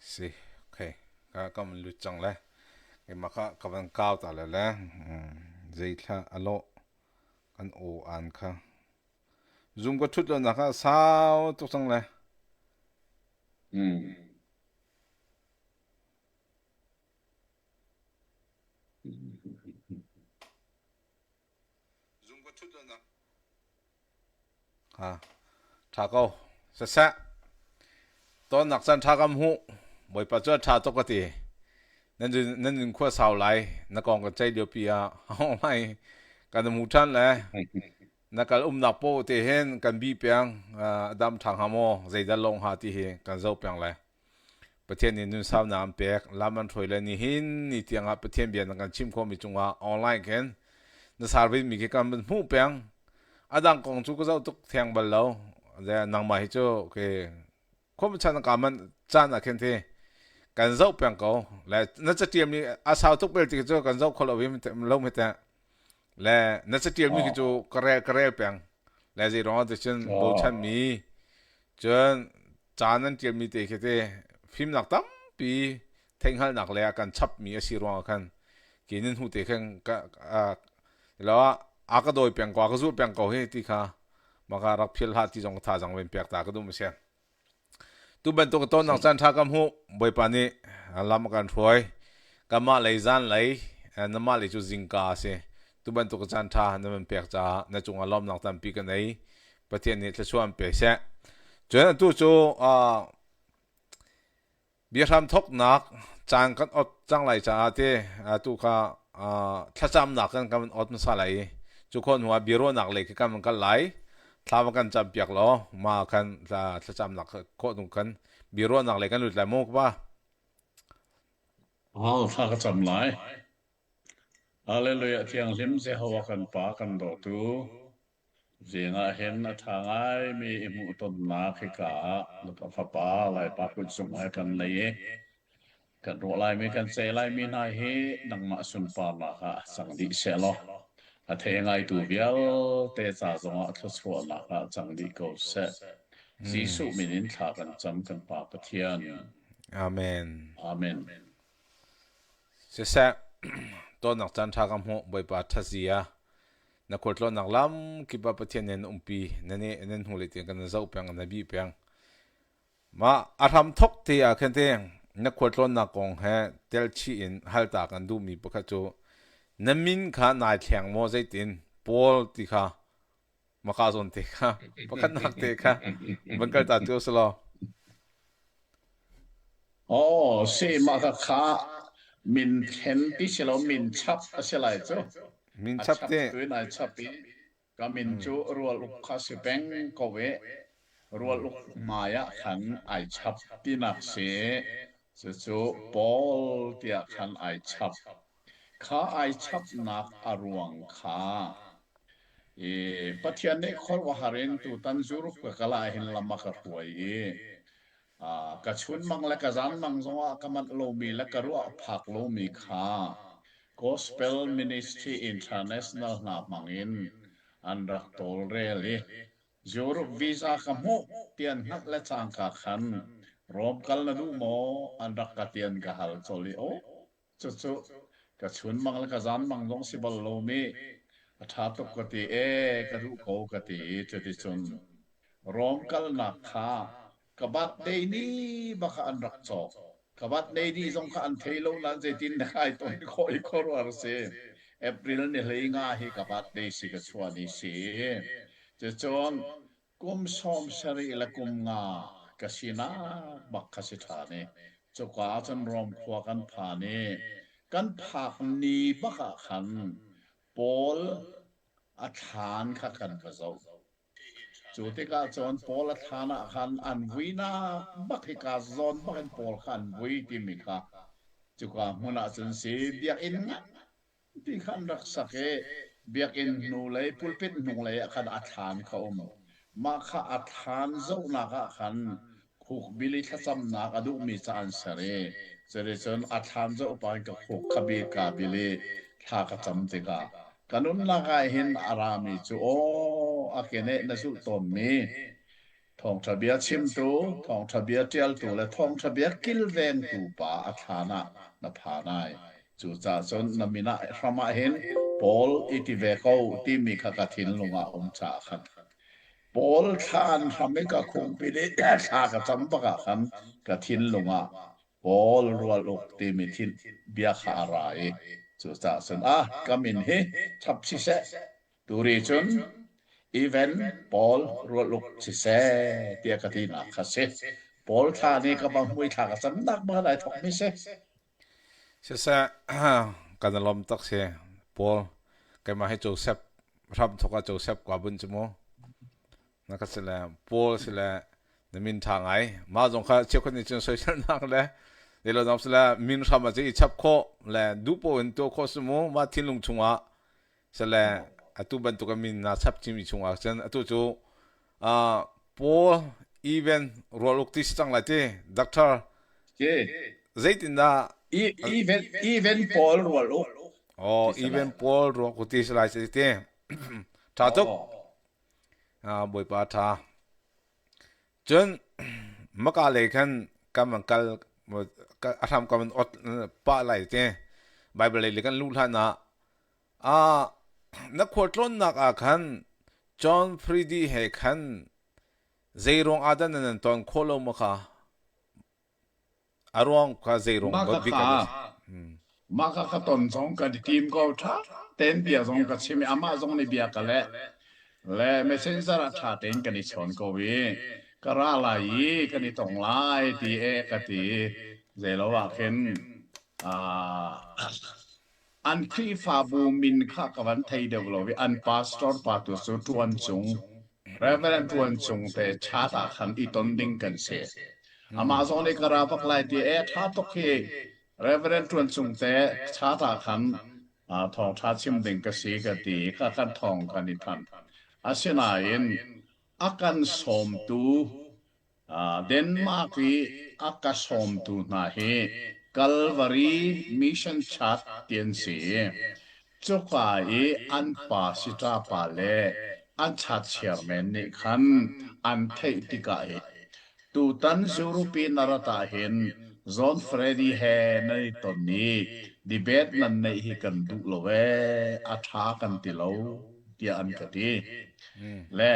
Si, okay. Ka ka van lut cang le. Keimah kha ka van kau ta le le. Zei thla a lawh kan aw an kha. Zoom ka ṭhut lo nak ah sau tuk cang le. Mm. Zoom ka ṭhut lo nak. Ha. Ṭha ko. Saseh. Tonnak caan ṭha kam hmuh. Bawipa cu a ṭha tuk ka ti. Nan nan nun khua sau lai. Na kong kan ceih lio pi ah online kan hmu ṭhan le. Na kal umnak paoh te hin kan bih peng a dam ṭha hnga maw zeidah lawng hnga ti hi kan zoh peng le Pathian nih nun saunak an pek lam an hruai le nihin ni tiangah Pathian bia na kan chim khawhmi cungah online khin na service mi khi kan van hmuh peng a dang kong cu ka zoh tuk theng bal lo nangmah hi cu ke khuamchan ka man caan ah khin thi kan zoh peng ko le na catial mi a sau tuk bel ti cu kan zoh kho lo lo mi te le na catial mi khi cu ka rel ka rel peng le zei ruang ah cun bochan mi cun ca nan tial mi te khi te fimnak tampi theihhngalhnak le a kan chap mi a si ruang ah khan ke nan hu te khan ka lo a ka dawi peng ko a ka zul peng ko hi ti kha maka rak phil hlah ti zong thazaang ven pek ta ka duh ma si. Tu bantuk tonnak caan ṭha ka hmuh. Bawipa nih lam a kan hruai. Kanmah lei zan lei, namah lei cu zingka a si. Tu bantuk caan ṭha na van pek caah na cungah lawmnak tampi ka nei. Pathian nih thluachuah an pe seh. Cun atu cu Biahram thawknak caan kan ot cang lai caah te atu kha thlacamnak kan kan ot hmasa lai i cu khawh hnu ah biaruahnak lei khi kan van kal lai. Thla va kan cam piak law ma khan thlacamnak khawh hnu khan biaruahnak lei kan lut lai mu ka pa. Hau thla ka cam lai. Hallelujah thianghlim Jehovah kan Pa kan dawtu. Zing ah hin a ṭha ngaimi i hmuhtonnak hika ah na fapa Laipa kutzung he kan nei i kan ruah laimi kan cei laimi hna hi nangmah sunparnak ah cang dih sehlaw a thei ngaitu vialte ca zongah thluachuahnak ah cang dih ko seh. Jesuh min in thla kan cam kan Pa Pathian. Amen. Amen. Siseh, tonnak caan ṭha ka hmuh Bawipa ṭhatzia Na khualtlawnnak lam kip ah Pathian nih an umpi, nan i nan hnulei tiang kan zoh peng, na bih peng. Mah a hram thok te ah khan te na khualtlawnnak kong he telchih in halta kan duhmi pakhat cu na min kha nai thleng maw zeitin Paul ti kha maka zawn te kha pakhatnak te kha van kal ta tu selaw. Oh, si mah ka kha min thlen ti si lo min chap a si lai cu. Min A chap chap te. tu in ai chap i ka min cu Rual Uk kha si peng ko i Rual Uk hmai ah khan ai chap tinak si. Cucu Paul tiah khan ai chap. Kha ai chapnak a ruang kha i Pathian nih khuaruahhar in tutan Europe ka kal ah hin lam a ka hruai i Ka chunmang le ka zanmang zongah ka manh lomi le ka ruah phak lomi kha Gospel Ministry International hna hmangin an rak tawlrel i Europe visa ka hmuh ti an hngalh le cangka khan Rome kal na duh maw an rak ka ti an ka hal colh i aw cucu ka chunmang le ka zanmang zong si bal lomi a ṭha tuk ka ti ee ka duh ko ka ti i cuticun Rome kalnak kha Ka birthday ni bak ah an rak cawk. Ka birthday ni zong kha an thei lo nain zeitin dah ai ton khawh i khuaruahhar a si. April ni 15 hi ka birthday si ka chuah ni si. Cucun kum 70 le kum nga ka sinak bak kha si ṭhan i cuka ahcun Rome khua kan phan i kan phak ni bak ah khan Paul a thlaan kha kan va zoh. Cu tikah cun Paul a thlaan ah khan an vuinak bak hika zawn bak in Paul kha an vui timi kha cuka hmun ah cun si biakinn nganpi kha an rak sak i biakinn hnulei pulpit hnunglei ah khan a thlaan kha um. Mah kha a thlaan zohnak ah khan khukbil i thlacamnak a duhmi ca an ser i cuticun a thlaan zoh pah in ka khuk kha bil kaa bil i thla ka cam tikah ka nunnak ah hin a rami cu aw a keneh na zulh tawnmi. Thawngṭha bia chimtu, thawngṭha bia ṭialtu le thawngṭha bia kilvengtu pa a thlaan ah na phan ai. Cucaah cun na min ah hram ah hin Paul i ti ve ko timi kha ka thinlung ah a um caah khan Paul thlaan hram i ka khungpi nih thla ka cam bak ah khan ka thinlung ah Paul rual uk timi thin bia kha a ra i cucaah cun ah ka min hi chap siseh Turi cun Even Paul rualuk siseh tiah ka tinak kha si. Paul thla nih ka va hmui thla ka camnak bak ai thokmi si. Siseh kan i lawm tak si. Paul keimah hi Joseph hram thok ah Joseph kwa bun cu mu. Na ka si le Paul si le na min ṭha ngai. Mah zong kha cheukhat nih cun soiselnak le zeilo dang si le min hram ah cun i chap khawh le duh paoh in tuah khawh si mu. Mah thinlung chungah Sale atu bantuk a min naa chap chinmi chungah cun atu cu uh, Paul Even rualuk ti si cang lai ti doctor zeitindah Even Even Paul rualuk oh Even Paul rualuk ti si lai ti tha tuk uh, bawipa tha cun maka lei khan kan van kal a hram kan van ot pah lai ti Bible lei le kan luh hlan ah Ah, na khualtlawnnak ah khan John Freedy he khan zeiruang ah dah nan nan ton khawh lo maw kha? A ruang kha zeiruang Mah bik kha ah dah? Hmm. mah kha ka ton zong kan i tim ko. Ṭha tein bia zong ka chim i amah zong nih bia ka leh. Le messenger ah ṭha tein kan i chawn ko i ka ra lai i kan i tong lai ti e ka ti. Zeilo ah khin ah An Khrihfabu min kha ka van thei deuh lo i an pastor pa tu cu Ṭuan Cung, Reverend Ṭuan Cung te chat ah khan i ton ding kan si. Amah zong nih ka ra bak lai ti e ṭha tuk hi Reverend Ṭuan Cung te chat ah khan thawngṭha chim ding ka si ka ti i kha kan thawng kan i thanh. Asinain a kan sawmtu Denmark i a ka sawmtu hna hi Calvary Mission Church ti an si i cuka i an pa sita pa le an church chairman nih khan an theih tikah hi tutan Europe na rat ahhin John Freddy he nan i ton i debate nan neih hi kan duh lo ee, a ṭha kan ti lo tiah an ka ti. Le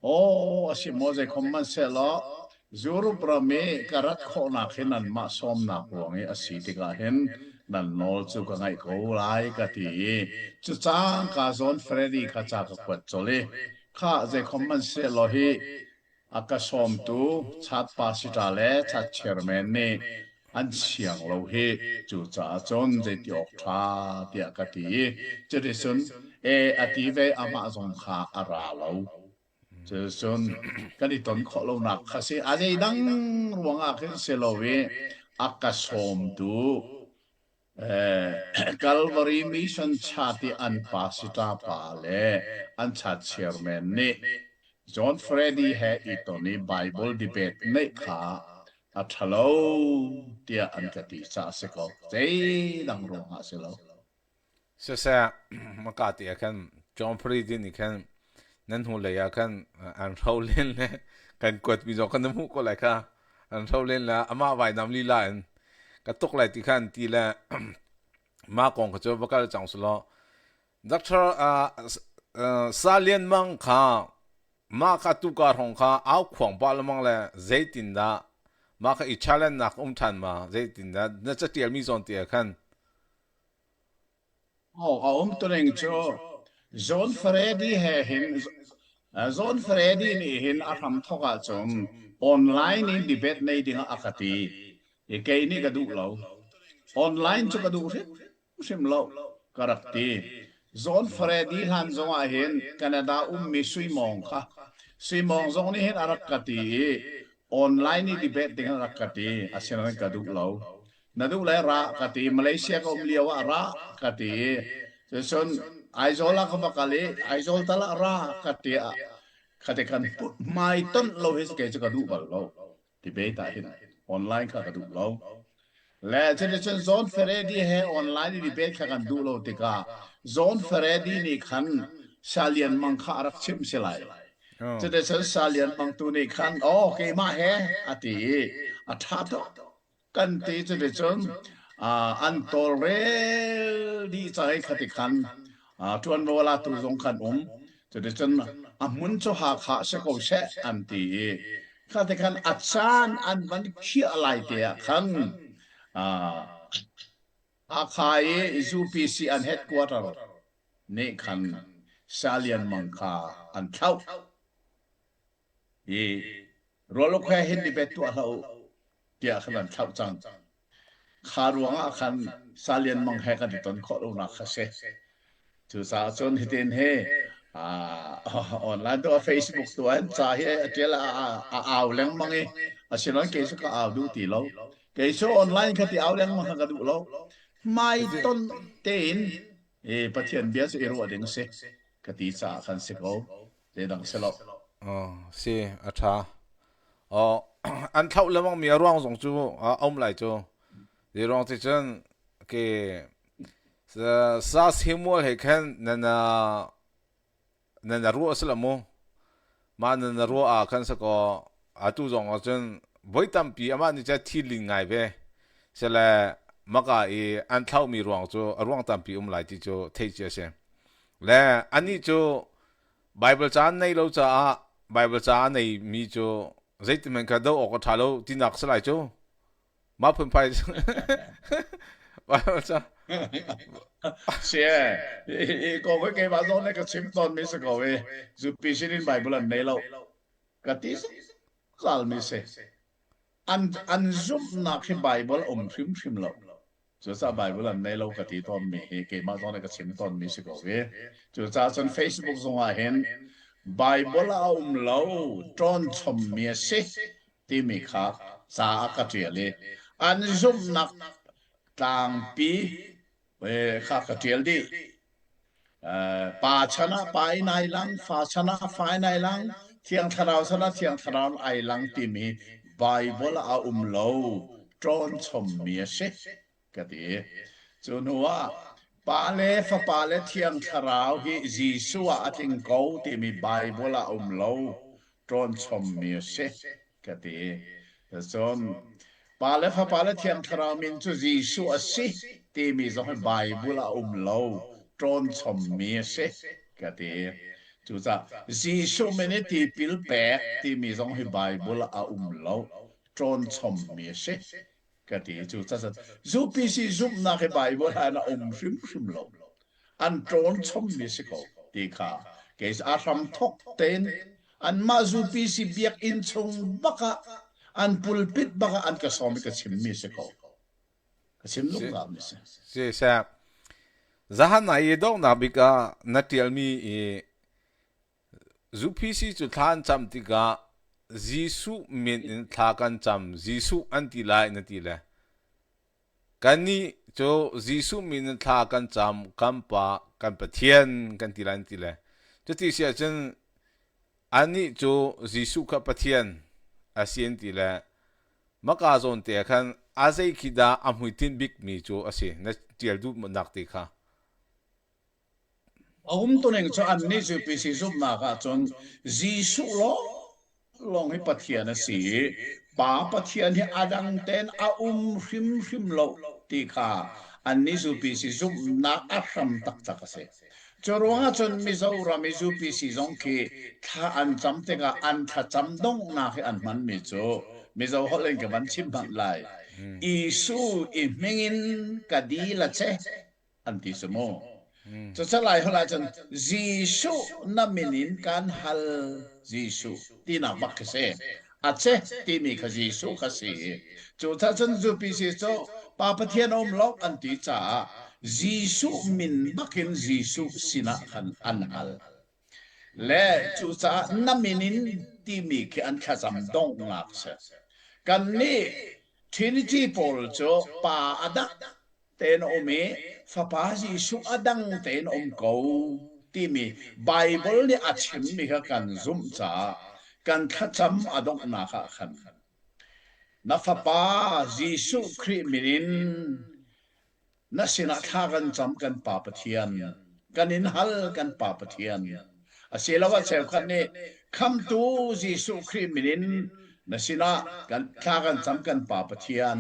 Aw, a si maw zeikhom hmanhsehlaw Europe ram i ka rat khawhnak hi nanmah sawmnak ruang i a si tikah hin nan nawl cu ka ngaih ko lai ka ti i cucangka zawn Freddy kha ca ka kuat colh i khah zeikhom hmanhsehlaw hi a ka sawmtu chat pastor le chat chairman nih an siang lo hi cucaah cun zeiti awk ṭha tiah ka ti i cuticun e a ti ve amah zong kha a ra lo. Cuticun kan i ton khawh lonak kha si a zeidang ruangah khin si lo i a ka sawmtu Calvary Mission Chat i an pastor pa le an chat chairman nih John Freddy he i ton i Bible debate neih kha a ṭhalo tiah an ka ti caah a si ko. Zeidang ruangah a si lo. Siseh, maka te ah khan John Freddy nih khan nan hnu lei ah khan an hro len le kan kuatmi zong kan hmuh ko lai kha. An hro len le amah vainam lila in ka tuk lai ti khan ti le mah kong kha cu va kal cang selaw Doctor uh, uh, Sa Lian Mang kha mah kha tuka hrawng kha au khuang pah lengmang le zeitindah mah kha i challenge nak um ṭhan ma zeitindah na catialmi zawn te ah khan Oh, a um tuning cu John Freddy he hin John Freddy nih hin a hram thok ahcun online in debate nei ding ah a ka ti. I kei nih ka duh lo. Online cu ka duh hrimhrim lo ka rak ti. John Freddy hlan zong ah hin Canada ummi Sui Mawng kha Sui Mawng zong nih hin a rak ka ti i online i debate ding a rak ka ti. Asinain ka duh lo. Na duh le ra ka ti. Malaysia ka um lio ah ra ka ti. Cucun Aizawl ah ka va kal i Aizawl tal ah ra ka ti ah khate kan hmai tonh lo hi kei cu ka duh bal lo. Debate ah hin online kha ka duh lo. Le cuticun John Feredi he online i debate kha kan duh lo tikah John Feredi nih khan Salian Mang kha a rak chimh si lai. Cuticun Salian Mangtu nih khan, "Aw, keimah he," a ti i a ṭha tuk kan ti. Cuticun an tawlrel dih cang i khati khan ṭuanvo latu zong khan um. Cuticun a hmun cu Hakha si ko seh an ti i khati khan a caan an van khiah lai te ah khan Hakha i UPC an headquarter nih khan Salian Mang kha an thlauh i Rualuk he hin debate tuah hlah u tiah khan an thlauh cang. Kha ruangah khan Salian Mang he kan i ton khawh lonak kha si. Cucaah cun hitin hi online tu Facebook tu an ca hi a ṭial a au lengmang i asinain kei cu ka au duh ti lo. Kei cu online kha ti au lengmang kha ka duh lo. Hmaiton tein i Pathian bia cu i ruah ding a si ka ti caah khan si ko. Zeidang si lo. Oh, si, a ṭha. Oh, an thlauh lengmang mi a ruang zong cu a um lai cu. Zei ruang ti cun ke Sa Samuel he khan nan nan ruah si lo mu. Mah nan ruah ah khan sakaw atu zong ah cun voi tampi amah nih cun thil lin ngai ve. Sele maka i an thlauhmi ruang cu a ruang tampi um lai ti cu theih cia si. Le anih cu Bible ca an nei lo caah Bible ca a neimi cu zeitihmanh kha doh awk a ṭha lo tinak si lai cu. Mah phunphai Bible ca. Si e, ko ke keimah zong nih ka chim tawnmi si ko i zupi sin in Bible an nei lo. Ka ti zalmi si. An an zumhnak hi Bible um hrimhrim lo. Cucaah Bible an nei lo ka ti tawnmi hi keimah zong nih ka chim tawnmi si ko i. Cucaah cun Facebook zong ah hin Bible a um lo, ṭawn chommi a si timi kha ca a ka ṭial i an zumhnak tlangpi kha ka ṭial dih. Pa chan ah pa in ai lang, fa chan ah fa in ai lang, Thiang Thlarau chan ah Thiang Thlarau in ai lang timi Bible ah a um lo, ṭawn chommi a si ka ti. Cu hnu ah Pa le Fapa le Thiang Thlarau hi Jesuh ah a tling ko timi Bible ah a um lo, ṭawn chommi a si ka ti. Cun Pa le Fapa le Thiang Thlarau min cu Jesuh a si timi zong hi Bible ah a um lo, ṭawn chommi a si ka ti. Cucaah Jesuh min i tipil pek timi zong hi Bible ah a um lo, ṭawn chommi a si ka ti. Cucaah UPC zumhnak hi Bible ah a um hrimhrim lo. An ṭawn chommi si ko ti kha kei a hramthawk tein anmah UPC biakinn chung bak ah an pulpit bak ah an ka sawm i ka chimmi si ko. Ka chim zungzalmi si. Si seh. Zahan na i donghnak bik ah na ṭialmi i UPC cu thla an cam tikah Jesuh min in thla kan cam Jesuh an ti lai na ti le Kannih cu Jesuh min in thla kan cam, kan Pa, kan Pathian kan ti lai an ti le cuti si ahcun annih cu Jesuh kha Pathian a si an ti le maka zawn te ah khan a zei khi dah a hmuitinh bikmi cu a si na ṭial duhnak te kha. A umtuning cu annih cu PC zumhnak ahcun Jesuh lawnglawng hi Pathian a si i Pa Pathian hi a dang tein a um hrimhrim lo ti kha annih UPC zumhnak a hram taktak a si. Cu ruangah cun Mizoram i UPC zong khi thla an cam tikah an thlacam donghnak hi an hmanmi cu Mizo holh in ka van chim hmanh lai. Isu i hmingin ka dil a che an ti cu mu. Cucu Lai holh ahcun Jesuh na min in kan hal Jesuh tinak bak khi si. A che timi kha Jesuh kha si. Cucaah cun UPC cu Pa Pathian a um lo an ti caah Jesuh min bakin Jesuh sinah khan an hal. Le cucaah na min in timi khi an thlacam donghnak si. Kannih Trinity pawl cu Pa a dak tein a um i Fapa Jesuh a dang tein a um ko timi Baibal nih a chimmi kha kan zumh caah kan thlacam a donghnak ah khan na Fapa Jesuh Khrih min in na sinah thla kan cam kan Pa Pathian kan in hal kan Pa Pathian. Asiloah cheukhat nih Khamhtu Jesuh Khrih min in na sinah kan thla kan cam kan Pa Pathian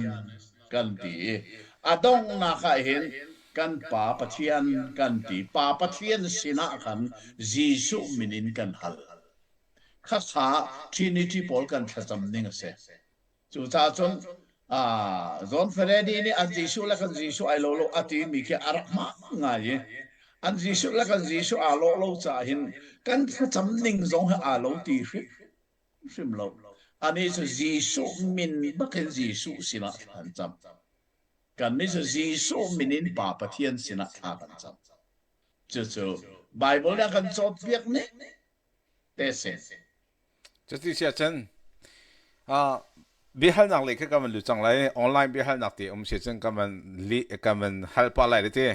kan ti i a donghnak ah hin kan Pa Pathian kan ti. Pa Pathian sinah khan Jesuh min in kan hal. Khakha Trinity pawl kan thlacam ning a si. Cucaah cun John Kennedy nih an Jesuh le kan Jesuh ai lo lo a timi khi a rak hmaan ngai i an Jesuh le kan Jesuh aa lawh lo caah hin kan thlacam ning zong hi aa lo ti hrimhrim lo. Anih cu Jesuh min bakin Jesuh sinah thla an cam. Kannih cu Jesuh min in Pa Pathian sinah thla kan cam. Cucu Bible nih a kan cawnpiak ning te si. Cuti si ahcun uh, biahalnak lei kha kan van lut cang lai. Online biahalnak te um si cun kan van li kan van hal pah lai te.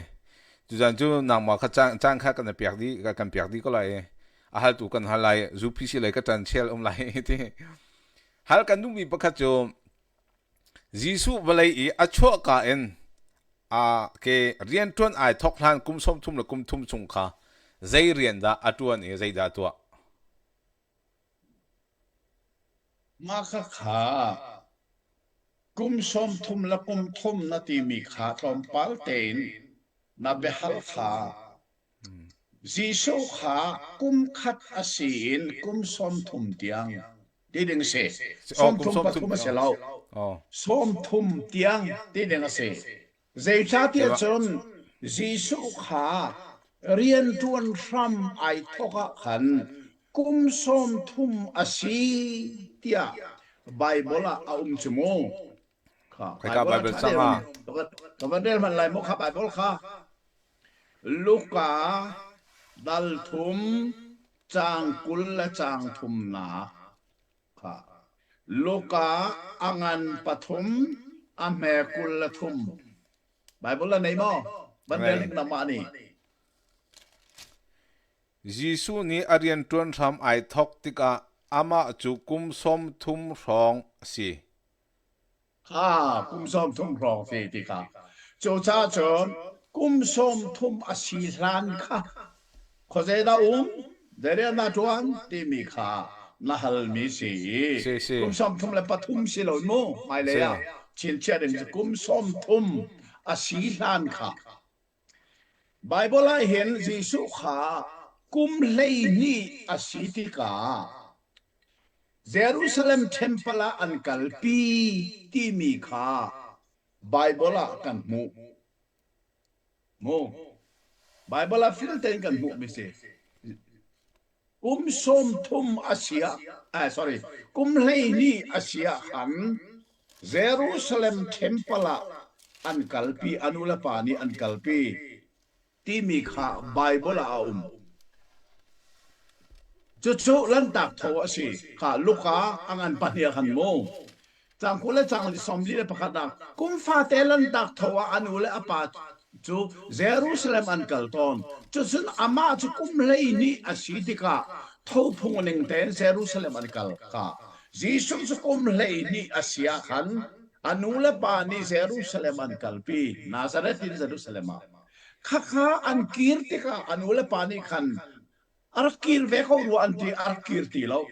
Tuzan cu nangmah kha caan caan kha kan piak dih kan piak dih ko lai. A haltu kan hal lai. UPC lei ka ṭan chel um lai ti. Hal kan duhmi pakhat cu Jesuh vawlei i a chuahka in a ke rianṭuan ai thawk hlan kum 30 le kum thum chung kha zei rian dah a ṭuan i zeidah a tuah? Mah khakha kum 30 le kum thum na timi kha tlawmpal tein na biahal kha Jesuh kha kum khat a si in kum 30 tiang ti ding a si. 33 pathum a si lo. 30 tiang ti ding a si. Zeicahtiah cun Jesuh kha rianṭuan hram ai thawk ah khan kum 30 a si tiah Baibal ah a um cu mu. Kha Khika Bible Bible cang ah ka van rel hmanh lai maw kha Bible kha? Luka dal thum caang 20 le caang thumnak kha. Luka a ngan pathum a hme 23. Bible a nei maw? Van rel ning nangmah nih. Jesuh nih a rianṭuan hram ai thawk tikah amah cu kum 30 hrawng a si. Kha kum 30 hrawng si ti kha. Cucaah cun kum 30 a si hlan kha khuazei dah um, zeirian dah ṭuan timi kha na halmi si i Si si. kum 33 si lo mu hmailei Si. ah chinchiah ding cu kum 30 a si hlan kha Baibal ah hin Jesuh kha kum 12 a si tikah Jerusalem temple ah an kalpi timi kha Baibal ah kan hmuh. Mu. Baibal ah fil tein kan hmuhmi si. Kum 30 a si ah, eh, sorry, kum 12 a si ah khan Jerusalem temple ah an kalpi, a nu le pa nih an kalpi timi kha Baibal ah a um. Cucu Lanhtak tho a si. Kha Luka a ngan pahnih ah khan mu. Caang 20 le caang 41 ah kum fate Lanhtak tho ah a nu le a pa cu Jerusalem an kal tawn. Cucun amah cu kum 12 a si tikah tho phung ning tein Jerusalem an kal ka. Jesuh cu kum 12 a si ah khan a nu le pa nih Jerusalem an kalpi, Nazareth in Jerusalem ah. Khakha an kir tikah a nu le pa nih khan a rak kir ve ko rua an ti, a rak kir ti lo.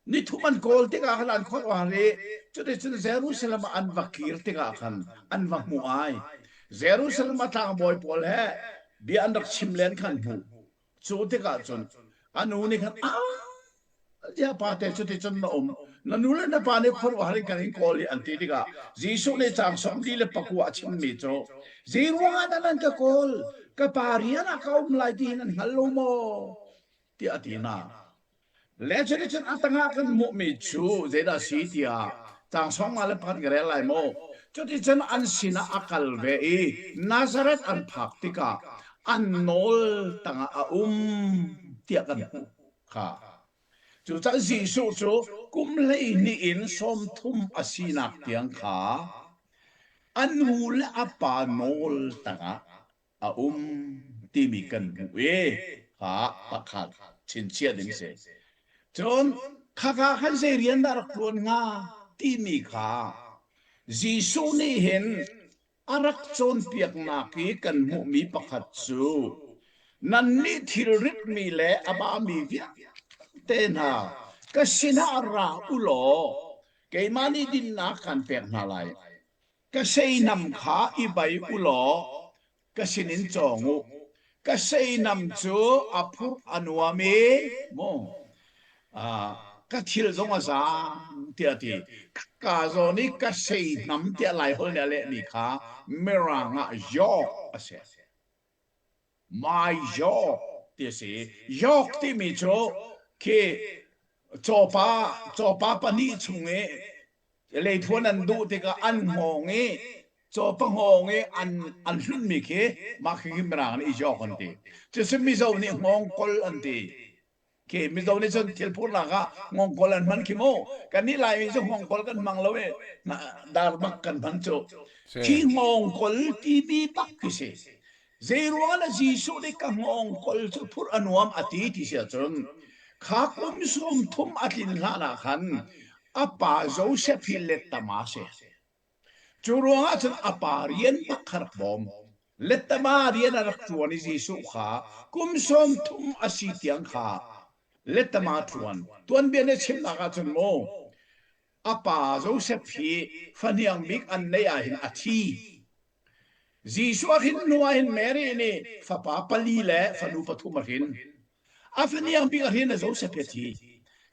Nithum an kawl tikah khan an khuaruahhar i cuticun Jerusalem ah an va kir tikah khan an va hmuh ai. Jerusalem ah tlangbawi pawl he bia an rak chim len khan hmuh. Cu tikah cun a nu nih khan, "Ah, tiah pate cuticun na um. Na nu le na pa nih khuaruahhar in kan in kawl hi," an ti tikah Jesuh nih caang 49 a chimmi cu, "Zeiruang ah dah nan ka kawl? Ka pa rian ah ka um lai ti hi nan hngal lo maw?" tiah a ti hna. Le cuticun a tangah kan hmuhmi cu zeidah a si tiah caang 51 ka rel lai maw? Cuticun an sinah a kal ve i Nazareth an phak tikah an nawl tangah a um tiah kan hmuh kha. Cucaah Jesuh cu kum 12 in 30 a sinak tiang kha a nu le a pa nawl tangah a um timi kan hmuh i kha pakhat chinchiah ding si. Cun khaka khan zei rian dah rak ṭuan hnga timi kha Jesuh nih hin a rak cawnpiaknak i kan hmuhmi pakhat cu. Nannih thilritmi le a bami vialte hna, ka sinah ra u law keimah nih dinnak kan pek hna lai. Ka seihnam kha i bai u law ka sinin cawng u. Ka seihnam cu a phurh a nuam i mu ka thil zong a zaang tiah a ti. Ka zawn i ka seihnam tiah Laiholh nih a lehmi kha Mirang ah yoke a si. My yoke ti a si. Yoke timi cu khi cawpa cawpa pahnih chung i leithuan an duh tikah an hngawng i cawpa hngawng i an an hlunhmi khi mah khi khi Mirang nih yoke an ti. Cucu Mizo nih hngawngkol an ti. Khi Mizo nih cun thil phurnak ah hngawngkol an hman khi mu. Kannih Laimi cu hngawngkol kan hmang lo i dar bak kan hman cu. Khi hngawngkol timi bak khi si. Zeiruang ah Jesuh nih ka hngawngkol cu phurh a nuam a ti ti si ahcun kha kum sawm thum a tlin hlan ah khan a pa Joseph hi lettama a si. Cu ruangah cun a pa rian bak kha rak bawm. Lettama rian a rak ṭuan i Jesuh kha kum sawm thum a si tiang kha lettama ṭuan. Tuanbia nih a chimnak ahcun mu, a pa Joseph hi fahniang bik an neih ah hin a thi. Jesuh a hrin hnu ah hin Mary nih fapa pali le fanu pathum a hrin. A fahniang bik a hrin a Joseph hi a thi.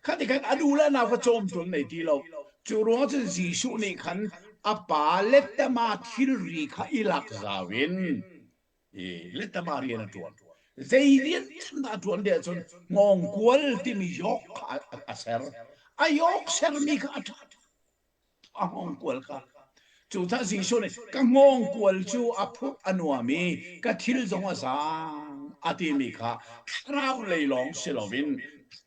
Kha ti khan a nu le a nau kha cawmtu an nei ti lo. Cu ruangah cun Jesuh nih khan a pa lettama thilri kha i lak zau in i lettama rian a ṭuan. Zei rian dah a ṭuan deh cun hngawngkual timi yok kha a ser. A yok sermi kha a ṭha. A hngawngkual kha. Cucaah Jesuh nih ka hngawngkual cu a phurh a nuam i ka thil zong a zaang a timi kha thlarau lei lawng si loin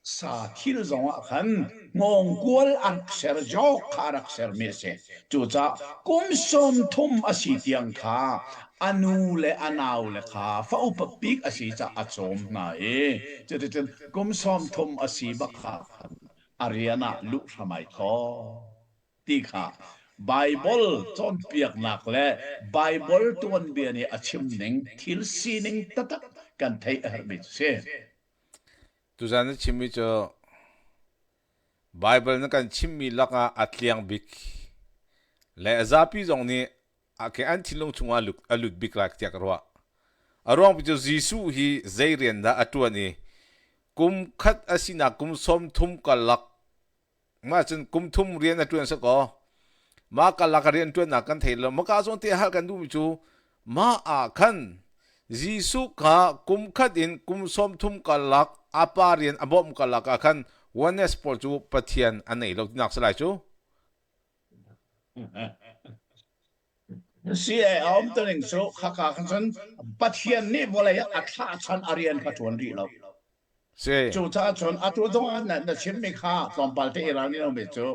sa thil zong ah khan hngawngkual a rak ser jok kha a rak sermi a si. Cucaah kum sawm thum a si tiang kha a nu le a nau le kha fa upa bik a si caah a cawm hna i cuticun kum sawm thum a si bak kha khan a rian ah luh hram ai thawk ti kha Baibal cawnpiaknak le Baibal tuanbia nih a chim ning thil sining taktak kan theih a herhmi cu si. Tuzan na chimmi cu Baibal na kan chimmi lakah a tliang bik le a zapi zong nih Okay, an thinlung chungah a lut bik lai tiah ka ruah. A ruang cu Jesuh hi zei rian dah a ṭuan i kum khat a sinak kum sawm thum karlak mah cun kum thum rian a ṭuan si kaw mah karlak a rian ṭuannak kan thei lo maka zawn te hal kan duhmi cu mah ah khan Jesuh kha kum khat in kum sawm thum karlak a pa rian a bawmh karlak ah khan oneness pawl cu Pathian an nei lo tinak si lai cu. Si a um tuning cu khaka khan cun Pathian nih vawlei ah a thlah chan a rian kha ṭuan rih lo. Si. Cucaah cun atu zong ah na, na chimmi kha tlawmpal te i ral lomi cu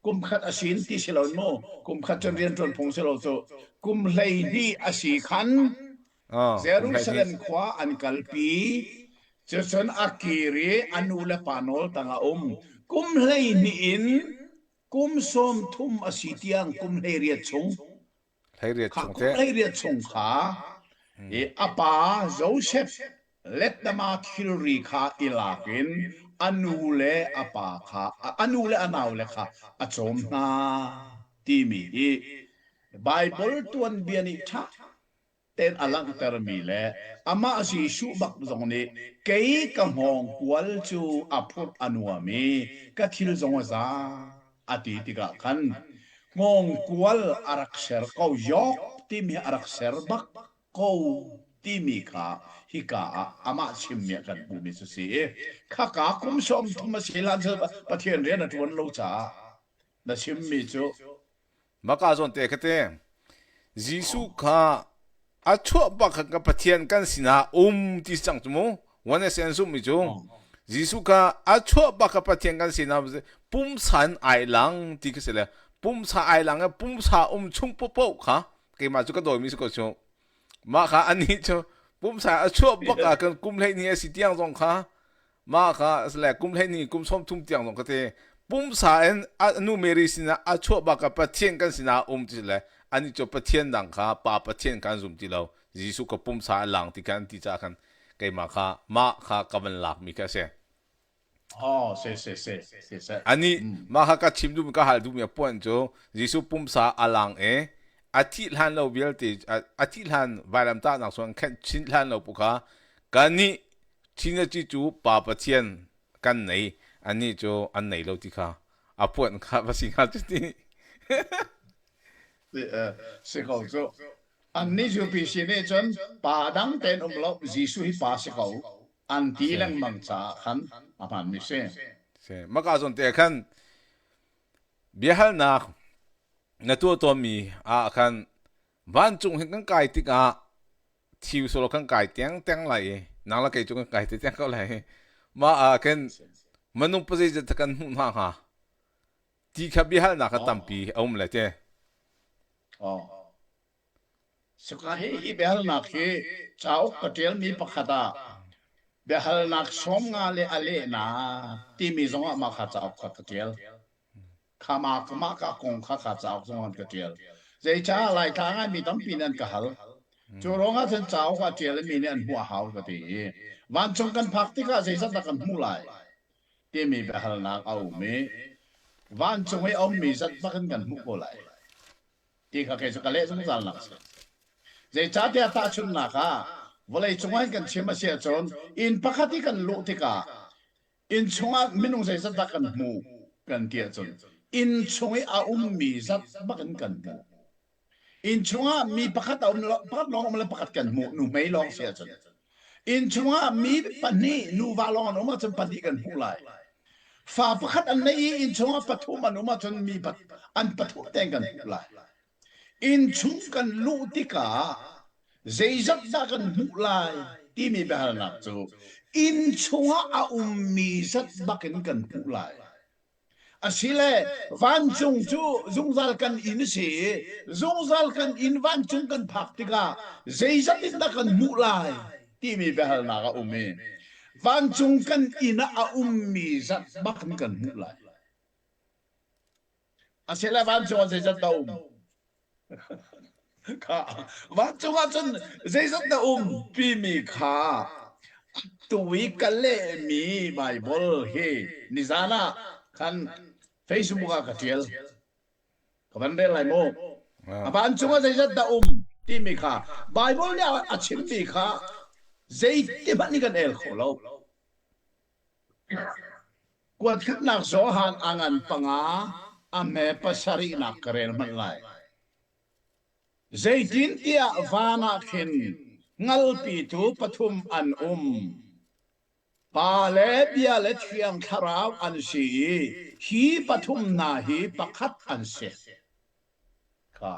kum khat a sin ti si lo mu kum khat cun rian ṭuan phung si lo cu kum 12 a si khan Oh, kum 12. Jerusalem khua an kalpi cucun a kir i a nu le pa nawl tang a um kum 12 in Kum sawm thum a si tiang kum 18 chung 18 kha chung kum teh. 18 chung kha i a pa Joseph lettama thilri kha i lak in a nu le a pa kha a nu le a naule kha a cawm hna timi hi Baibal tuanbia nih ṭha tein a langhtermi le amah Jesuh bak zong nih kei ka hngawngkual cu a phurh a nuam i ka thil zong a zaang a ti tikah khan hngawngkual a rak ser ko yok timi a rak ser bak ko timi kha hika ah amah chimmi ah kan hmuhmi cu si i khaka kum sawm thum a si hlan cu Pathian rian a ṭuan lo caah na chimmi cu Maka zawn te kha te Jesuh kha a chuah bak khan ka Pathian kan sinah um ti cang cu mu one SN zumhmi cu Jesuh kha a chuah bak kha Pathian kan sinah pumsa in ai lang ti khi si le pumsa ai lang i pumsa um chung popoh kha keimah cu ka dawimi si ko cu mah kha anih cu pumsa a chuah bak ah kan kum 12 a si tiang zong kha Mah kha le kum 12 kum 30 tiang zong ka ti pumsa in a nu Mary sinah a chuah bak ka Pathian kan sinah um ti le ani cu Pathian dang kha pa Pathian kan zum ti lo Jesuh ka pumsa a lang ti khan an ti caah khan. Keimah kha mah kha ka van lakmi kha a si. Oh, si si si si si. Ani mah kha ka chim duhmi ka hal duhmi a puan cu Jesuh pumsa a lang i a thih hlan lo vialte a thih hlan vailamtahnak sung khenh chin hlan lo pu kha kannih Trinity cu Pa Pathian kan nei annih cu an nei lo ti kha a puan kha va si hnga cu ti. Si ko cu. Annih cu PC nih cun pa dang tein um lo Jesuh hi pa si ko an ti lengmang caah khan a hmaanmi si. Si. Maka zawn te khan biahalnak na tuah tawnmi ah khan vancung hin kan kai tikah thiu solo kan kai tiang tiang lai i nang la kei cu kan kai te tiang ko lai mah ah khin minung pazeizat kan hmuh hna hnga ti kha biahalnak kha tampi a um le te. Oh. Suka hi hi biahalnak hi cauk ka ṭialmi pakhat ah biahalnak 50 le a lehnak timi zongah mah kha cauk kha ka ṭial. Kha mah mah ka kong kha kha cauk zong an ka ṭial. Zeicah Laitlang ah mi tampi nih an ka hal. Cu ruangah cun cauk a ṭial mi nih an hmuh a hau ka ti i vancung kan phak tikah zeizat dah kan hmuh lai timi biahalnak a um i vancung i a ummi zat bak in kan hmuh ko lai. Ti kha kei cu ka leh zungzal nak a si. Zeicahtiah tahchunhnak ah vawlei cungah hin kan chim a si ahcun inn pakhat i kan luh tikah inn chungah minung zeizat dah kan hmuh kan ti ahcun inn chung i a ummi zat bak in kan hmuh. Inn chungah mi pakhat a um lo, pakhat lawng um le pakhat kan hmuh nuhmei lawng si ahcun. Inn chungah mi pahnih nuva lawng an um ahcun pahnih kan hmuh lai. Fa pakhat an nei i inn chungah pathum an um ahcun mi an pathum tein kan hmuh lai. Inn chung kan luh tikah zeizat dah kan hmuh lai timi biahalnak cu inn chungah a ummi zat bakin kan hmuh lai. Asile vancung cu zungzal kan inn a si i zungzal kan inn vancung kan phak tikah zeizat in dah kan hmuh lai timi biahalnak a um i vancung kan inn ah a ummi zat bak in kan hmuh lai. Asile vancung ah zeizat dah um? Kha vancung ah cun zeizat dah um timi kha atu i ka lehmi Baibal hi nizan ah khan Facebook ah ka ṭial. Ka van rel lai mu. A vancung ah zeizat dah um timi kha Baibal nih a chimmi kha zeiti hmanh nih kan el kho lo. Kuatkhatnak Johan a ngan panga a hme pasarihnak ka rel hmanh lai. Zeitintiah van ah khin ngalpitu pathum an um. Pa le Bia le Thiang Thlarau an si i hi pathum hna hi pakhat an si. Kha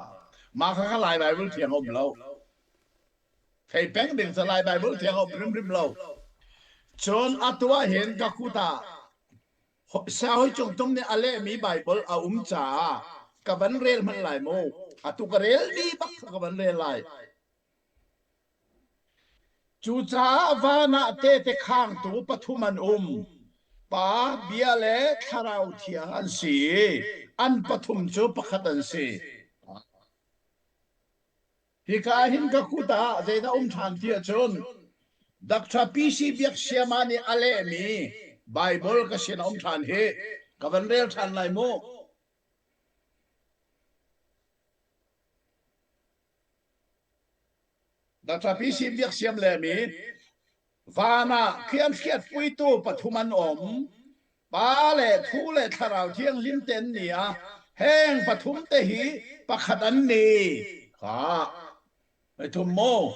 mah kha kha Lai Baibal thiang a um lo. Thei peng ding cu Lai Baibal thiang a um hrimhrim lo. Cun atu ah hin ka kut ah Saui Cungtum nih a lehmi Baibal a um caah ka van rel hmanh lai mu. Atu ka relmi bak kha ka van rel lai. Cucaah van ah tehte khangtu pathum an um. Pa, Bia le Thlarau Thiang an si i an pathum cu pakhat an si. Hika ah hin ka kut ah zeidah um ṭhan ti ahcun Dr. PC Biaksiama nih a lehmi Baibal ka sin a um ṭhan hi ka van rel ṭhan lai mu. Dr. PC Biaksiam lehmi Van ah khi an hriatpuitu pathum an um. Pa le Thu le Thlarau Thianghlim te an ni a. Heng pathum te hi pakhat an ni. Kha. Thum mu.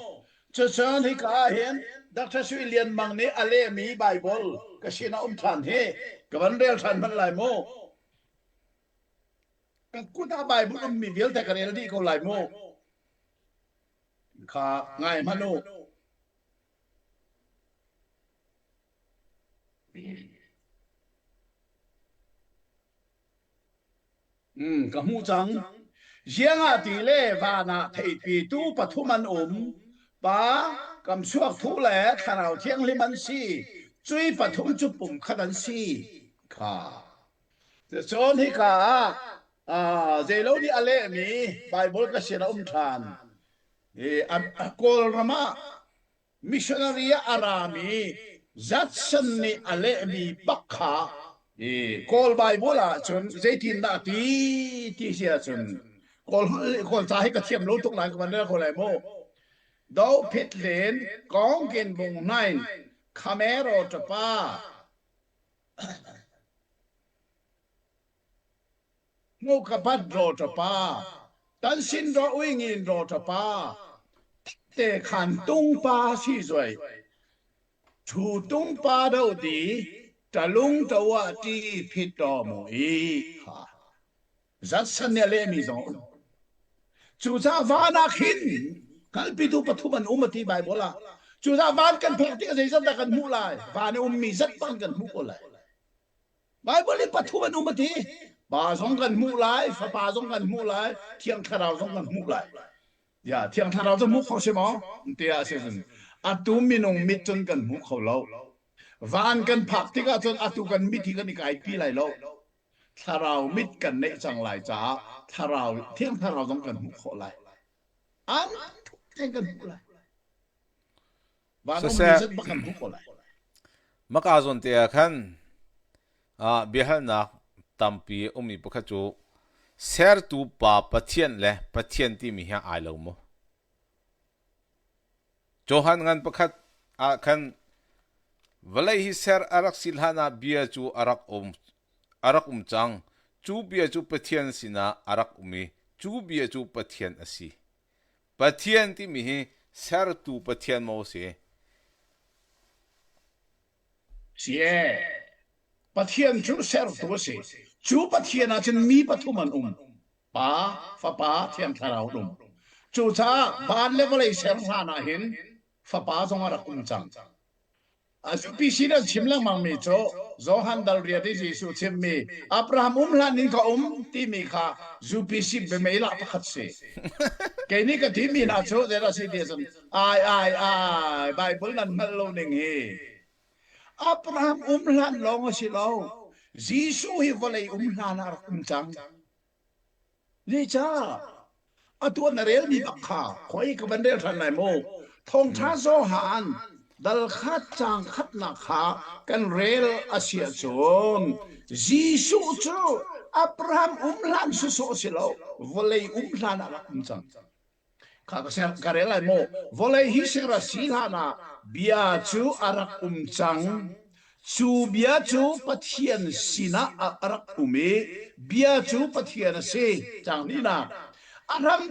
Cucun hika ah hin Dr. Sui Lian Mang nih a lehmi Bible ka sin a um ṭhan hi ka van rel ṭhan hmanh lai mu. Ka kut ah Bible ummi vialte ka rel dih ko lai mu. Kha ngai hmanh u. Mm, ka hmuh cang. Ziangah ti le van ah theihpitu pathum an um. Pa, kamchuak thu le Thlarau Thianghlim an si. Cui pathum cu pumkhat an si. Kha. Cun hika ah ah zeilo nih a lehmi Bible ka sin a um ṭhan. I Kawlram ah. Missionary ah a rami Judson nih a lehmi bak kha i Kawl Bible ahcun zeitindah a ti ti si ahcun Kawl Kawl ca hi ka thiam lo tuk lai ka van rel ko lai mu. Do phit len kong kin bung hnain khamero tapa Hmuh ka bat raw ṭapa, tan sin raw uingin raw ṭapa, te khan tungpa si zuai. Thu tungpa do di, ṭalung ṭo ah ṭi phit raw mu i kha. Zat san nih a lehmi zong um. Cucaah van ah khin kalpitu pathum an um a ti Baibal ah. Cucaah van kan phak tikah zeizat dah kan hmuh lai? Van i ummi zat bang kan hmuh ko lai. Baibal i pathum an um a ti. Pa zong kan hmuh lai, Fapa zong kan hmuh lai, Thiang Thlarau zong kan hmuh lai. Ya, Thiang Thlarau cu hmuh kho si maw? Tiah a si cun atu minung mit cun kan hmu kho lo. Van kan phak tikah cun atu kan mit hi kan i kaipi lai lo. Thlarau mit kan neih cang lai caah Thlarau, Thiang Thlarau zong kan hmuh khawh lai. An kan hmuh lai. Siseh, maka zawn te ah khan biahalnak tampi a ummi pakhat cu sertu Pa Pathian le Pathian timi hi ai lo maw? Johan ngan pakhat ah khan vawlei hi ser a rak si hlan ah bia cu a rak um a rak um cang. Cu bia cu Pathian sinah a rak um i cu bia cu Pathian a si. Pathian timi hi sertu Pathian maw si? Si ee. Pathian cu sertu a si. Cu Pathian ah cun mi pathum an um. Pa, Fapa, Thiang Thlarau an um. Cucaah van le vawlei ser hlan ah hin Fapa zong a rak um cang. UPC nan chim lengmang mi cu Johan dal riat i Jesuh chimmi Abraham um hlan in ka um timi kha UPC biameilah pakhat si. Kei nih ka timi hna cu zeidah si ti ahcun ai ai ai Bible nan hngalh lo ning hi Abraham um hlan lawng a si lo Jesuh hi vawlei um hlan ah rak um cang. Zeicah? Atu na relmi bak kha khoi ka van rel ṭhan lai mu. Thawngṭha Johan dal khat caang khatnak kha kan rel a si ahcun Jesuh cu Abraham um hlan sawsawh a si lo, vawlei um hlan ah rak um cang. Kha ka ser ka rel lai mu. Vawlei hi ser a si hlan ah bia cu a rak um cang. Cu bia cu Pathian sinah a rak um i bia cu Pathian a si. Cang hnihnak. A hram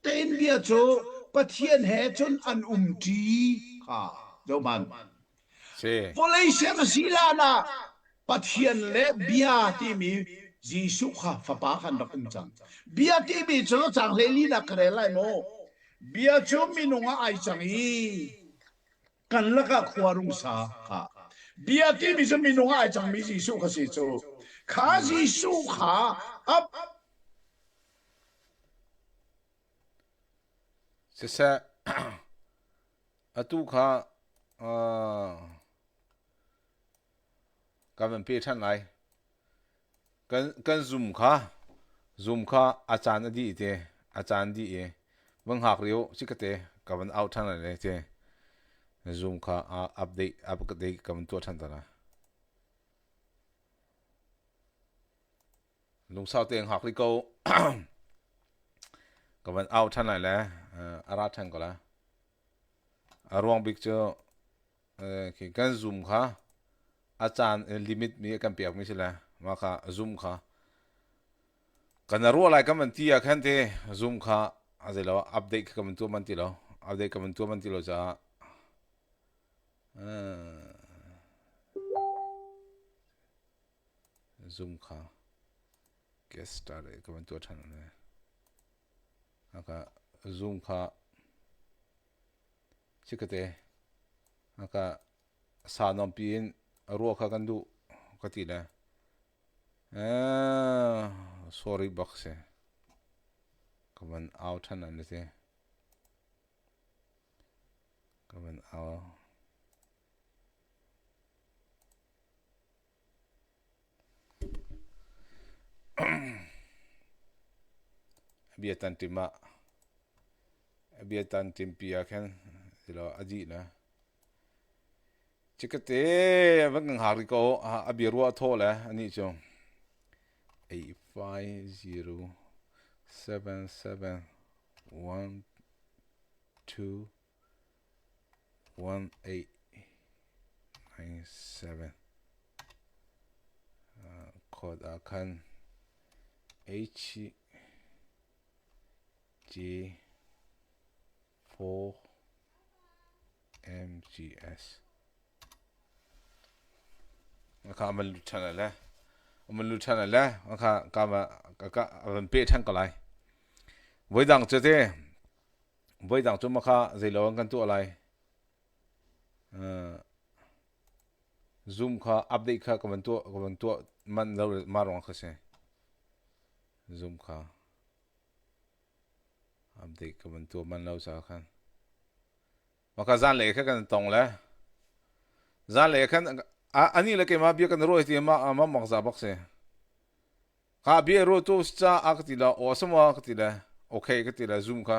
tein bia cu Pathian he cun an um ṭi kha zohhmanh. Si. Vawlei ser a si hlan ah Pathian le bia timi Jesuh kha fapa khan rak um cang. Bia timi cu caang hleilinak ka rel lai maw? Bia cu minung ah ai cang i kan lakah khua rung sa kha. Bia timi cu minung ah ai cangmi Jesuh kha si cu. Kha Jesuh kha ap Siseh atu kha kan van pe ṭhan lai. Kan, kan zum kha, zum kha a caan a dih te, a caan dih i van hngak rih u, cikate ka van out ṭhan lai le te. Zoom kha update, update ka van tuah ṭhan ta lai. Lungsau te hngak rih ko. Ka van out ṭhan lai le a ra ṭhan ko lai. A ruang bik cu khi kan Zoom kha a caan limit mi kan pek mi si le mah kha Zoom kha kan ruah lai kan van ti ah khan te Zoom kha a zei lo update kha kan van tuah man ti lo update kan van tuah man ti lo caah Zoom kha get started ka van tuah ṭhan le aka Zoom kha Chikkate aka sa nuampi in ruah kha kan duh ka ti le sorry bak si ka van au ṭhan an ti ka van au Bia tan tim ah bia tan timpi ah khin a dih na. Cikate van kan hngak rih ko. A bia ruah a thaw le anih cu 8 5 0 7 7 1 2 1 8 9 7 code ah khan H G 4 MGS kha man lut ṭhan le man lut ṭhan le kha ka ka van pe ṭhan ko lai voidang cu te voidang cu makha zeilo an kan tuah lai zoom kha update kha ka van tuah ka van tuah man lo ma ruang kha si zoom kha Update ka van tuah manh lo caah khan. Maka zanlei kha kan tong le zanlei khan ani le keimah bia kan ruah ti ma ma mak za bak si. Ka bia ruah tu ca a ka ti la awesome wa ka ti le okay ka ti le zoom kha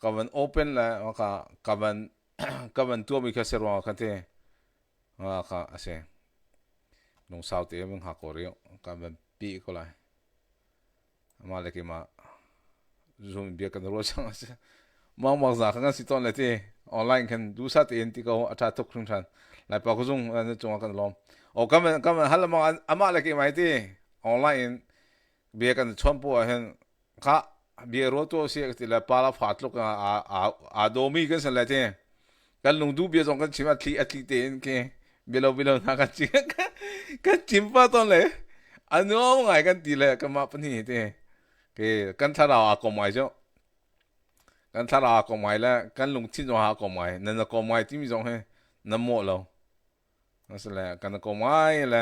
ka van open le ka ka van ka van tuah mi kha si ruang khan te kha a si. Lungsau te van hngak ko rih ka van pi ko lai. Amah le keimah Zoom bia kan ruah cang a si. Mangmang za kha kan si tawn le ti online khan duhsah tein ti ko a ṭha tuk hringhran. Laipa ku zung na cungah kan lawm. O kan kan hal amah amah le keimah ti online in bia kan chawn po ah hin kha bia ruah tu si ti le pa la fa tluk aa dawmi kan si le ti kan lungduh bia zong kan chim a thli a thli tein khi bialo bialo hna kan chim kan chim pa tawn le a nuam ngai kan ti le kanmah pahnih te ke kan thlarau aa kom ngai cu kan thlarau aa kom ngai le kan lungthin zong aa kom ngai nan na kom ngai timi zong hi na mawh lo asile kan na kom ngai le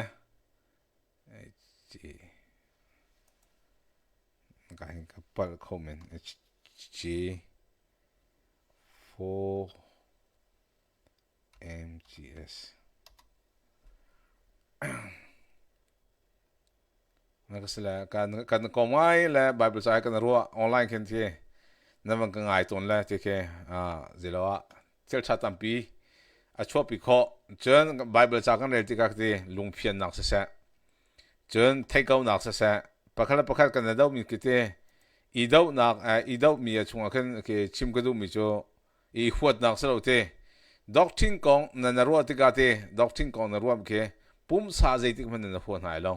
ka hin ka palh kho men G 4 MGS na ka sile kan kan ko ngai le Bible ca kan ruah online khin thi na van ka ngai tawn le ti khi zilo ah thil tha tampi a chuahpi khawh cun Bible ca kan rel tikah ti lungphiannak siseh cun theihkonak siseh pakhat le pakhat kan i dohmi khi ti i dohnak i dohmi a chungah khin khi chim ka duhmi cu i huatnak si lo ti doctrine kong na na ruah tikah ti doctrine kong na ruah khi pumsa zeitik hmanh na hua hna lo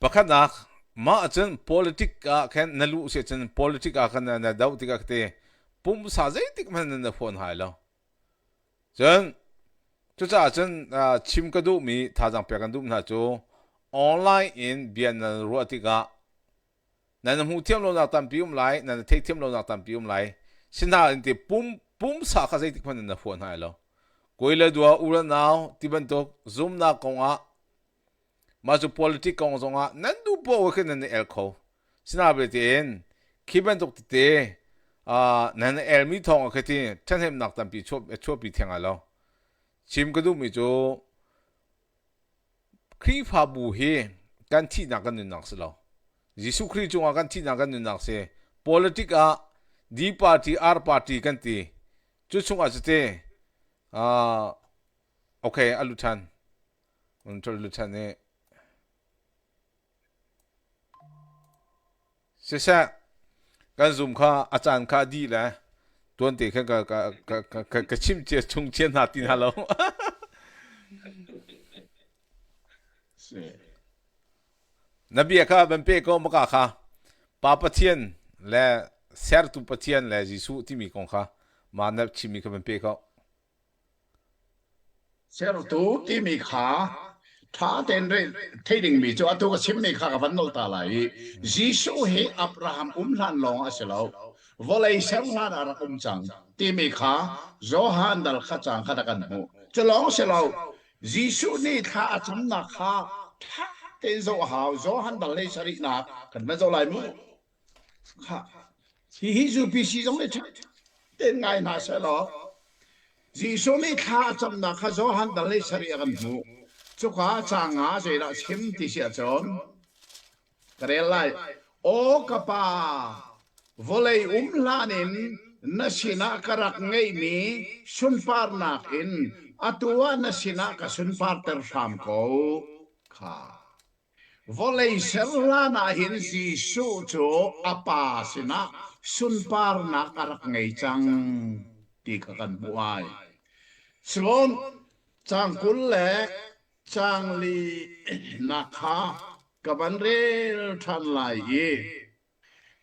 Pakhatnak, mah ahcun politic ah khan na luh si cun politic ah khan na doh tikah te pumsa zeitik hmanh na fawn hai lo. Cun cucaah cun chim ka duhmi thazaang pek kan duh hna cu online in bia nan ruah tikah nan hmuh thiam lonak tampi um lai, nan theihthiam lonak tampi um lai. Sinain ti pum pumsa kha zeitik hmanh na huah hna lo. Kawi le dua u le nau ti bantuk zumnak kongah Mah cu politic kong zongah nan duh poah khin nan i el kho. Sinain khi bantuk tete nan i elmi thawng ah khi ṭhahnemnak tampi chuahpi theng ai lo. Chim ka duhmi cu Khrihfabu hi kan thihnak kan nunnak si lo. Jesuh Khrih cungah kan thihnak kan nunnak si. Politic ah D party, R party kan ti. Cu chungah cu te okay a lut ṭhan. Luchan nih Siseh, kan zum kha a caan kha a dih le tuante khan ka, ka, ka, ka, ka, ka chimh cia chung cia hna ti hna lo. Na bia kha van pe ko maka kha Pa Pathian le sertu Pathian le Jesuh timi kong kha ma na chimmi kha van pe ko. Sertu timi kha ṭha tein theih dingmi cu atu ka chimmi kha ka van nolh ta lai i Jesuh hi Abraham um hlan lawng a si lo, vawlei ser hlan ah rak um cang timi kha Johan dal kha caang khat ah kan hmuh. Cu lawng si lo, Jesuh nih thla a camnak kha ṭha tein zoh a hau. Johan dal hlei sarihnak kan van zoh lai mu. Khah, hihi UPC zong nih ṭha tein ngai hna sehlaw Jesuh nih thla a camnak kha Johan dal hlei sarih ah kan hmuh. Cuka caang nga zeidah chim ti si ahcun ka rel lai. Aw ka Pa, vawlei um hlan in. Na sinah ka rak ngeihmi sunparnak in atu ah na sinah ka sunparter hram ko. Kha. Vawlei ser hlan ah hin Jesuh cu a Pa sinah sunparnak a rak ngei cang ti kha kan hmuh ai. Cun caang 20 le caang linak kha ka van rel ṭhan lai i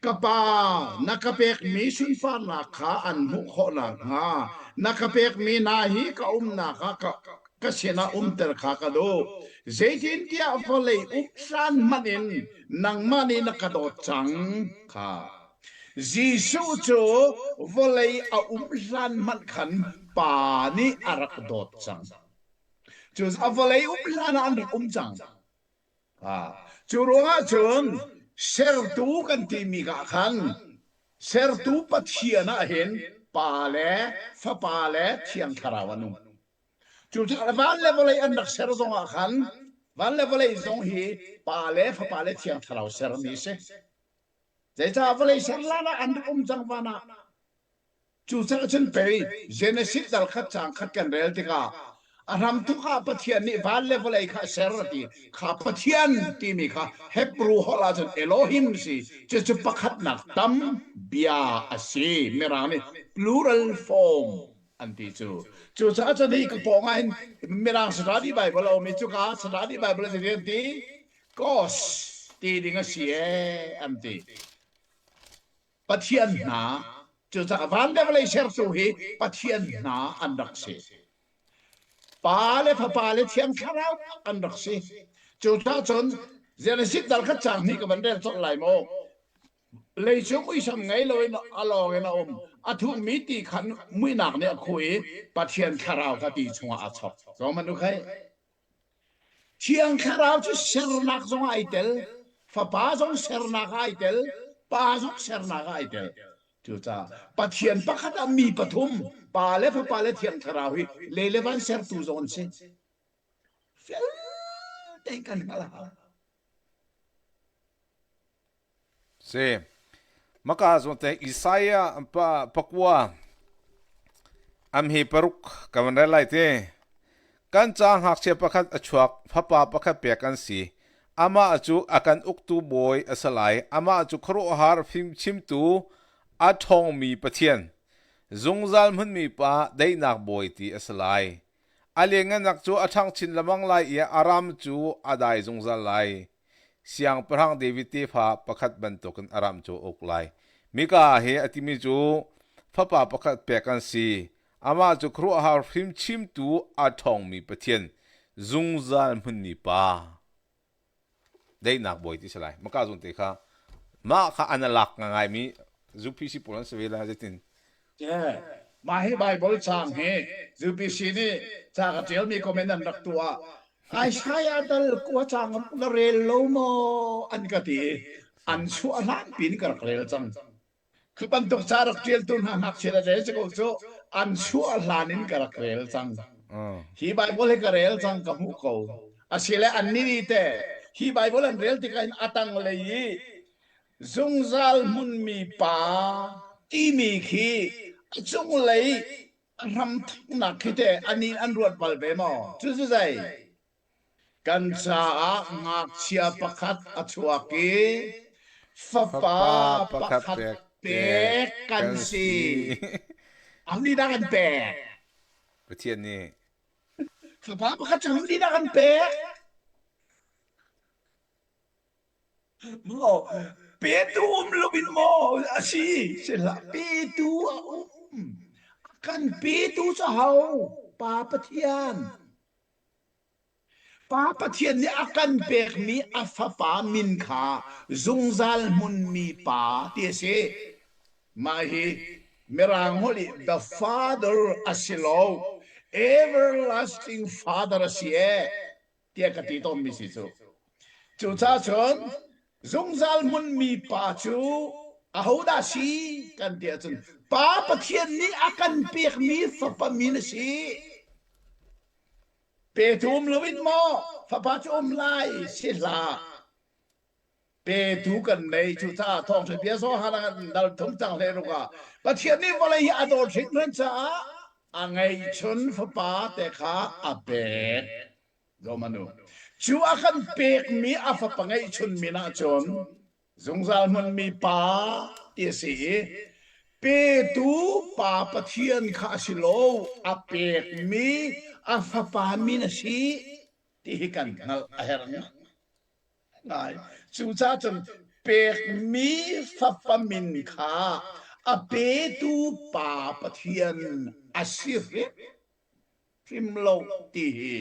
Ka Pa, na ka pekmi sunparnak kha an hmuh khawh nakhnga na ka pekmi hna hi ka umnak ah ka, ka sinah umter kha ka duh. Zeitintiah vawlei um hlan hmanh in nangmah nih na ka dawt cang kha. Jesuh cu vawlei a um hlan hmanh khan Pa nih a rak dawt cang. Cu a vawlei um hlan ah an rak um cang. Cu ruangah cun sertu kan timi ah khan sertu Pathian ah hin Pa le Fapa le Thiang Thlarau an um. Cucaah van le vawlei an rak ser zongah khan van le vawlei zong hi Pa le Fapa le Thiang Thlarau sermi a si. Zeicah vawlei ser hlan ah an rak um cang van ah. Cucaah cun pei Genesis dal khat caang khat kan rel tikah a hramthawk ah Pathian nih van le vawlei kha a ser a ti. Kha Pathian timi kha Hebrew holh ahcun Elohim si. Cucu pakhatnak tam bia a si. Mirang nih plural form an ti cu. Cucaah cun hi ka pawng ah hin Mirang Study Bible a um i cuka Study Bible a si an ti. Gos ti ding a si ee an ti. Pathian hna cucaah van le vawlei sertu hi Pathian hna an rak si. Pa le Fapa le Thiang Thlarau an rak si. Cucaah cun Genesis dal khat caang hnih ka van rel colh lai maw? Leicung muisam ngei loin a lawng in a um. A thukmi ti khan muihnak nih a khuh i Pathian Thlarau kha ti chungah a chok. Zo man u khai. Thiang Thlarau cu sernak zongah ai tel, Fapa zong sernak ah ai tel, Pa zong sernak ah ai tel. Cucaah Pathian pakhat ah mi pathum, Pa le Fapa le Thiang Thlarau hi lei le van sertu zong an si. Fel tein kan hngalh a hau. Si. Maka zawn te Isaiah pa pakua am hi paruk ka van rel lai te. Kan ca ngakchia pakhat a chuak, fapa pakhat pek kan si. Amah cu a kan uktu bawi a si lai. Amah cu khuaruahhar fimchimtu a ṭhawngmi Pathian, zungzal hmunmi pa daihnak bawi ti a si lai. A lianngannak cu a ṭhang chin lengmang lai i a ram cu a dai zungzal lai. Siangpahrang David tefa pakhat bantukin a ram cu a uk lai. Mika hi a timi cu fapa pakhat pek an si. Amah cu khuaruahhar hrimchimtu a ṭhawngmi Pathian, zungzal hmunmi pa. Daihnak bawi ti si lai. Maka zawn te kha mah kha an lak ngaimi UPC pawl an si ve lai zeitin. Yeah. Mah hi Bible caang hi UPC nih ca ka ṭialmi comment an rak tuah. Isaiah dal kua caang na rel lo maw an ka ti. An chuah hlan pin ka rak rel cang. Khi bantuk ca rak ṭialtu hna ngakchia le rel si ko cu an chuah hlan in ka rak rel cang. Hi Bible hi ka rel cang ka hmuh ko. Asile annih nih teh hi Bible an rel tikah hin a tanglei i zungzal hmunmi pa timi khi a cunglei a hramthawknak khi teh anih an ruat bal ve maw? Cucu zei? Kan caah ngakchia pakhat a chuak i fapa pakhat pek kan si. Aho nih dah kan pek? Pathian nih. Fapa pakhat cu aho nih dah kan pek? Maw petu um loin maw a si si hlah petu a um a kan petu cu ho Pa Pathian Pa Pathian nih a kan pekmi a fapa min kha zungzal hmunmi pa ti a si mah hi Mirang holh i the Father a si lo everlasting Father a si ee tiah ka ti tawnmi si cu. Cucaah cun zungzal hmunmi pa cu ahodah si kan ti ahcun Pa Pathian nih a kan pekmi fapa min a si. Petu um loin maw fapa cu um lai si hlah. Petu kan nei. Cucaah thawngṭha bia Johan ah dal thum cang hle ruk ah Pathian nih vawlei hi a dawt hringhran caah a ngeihchun fapa te kha a pek. Zomanu. Cu a kan pekmi a fapa ngeihchun min ahcun zungzal hmunmi pa ti a si i petu pa Pathian kha a si lo, a pekmi a fapa min a si ti hi kan hngalh a herh ngai. Cucaah cun pekmi fapa min kha a petu pa Pathian a si hrim hrim lo ti hi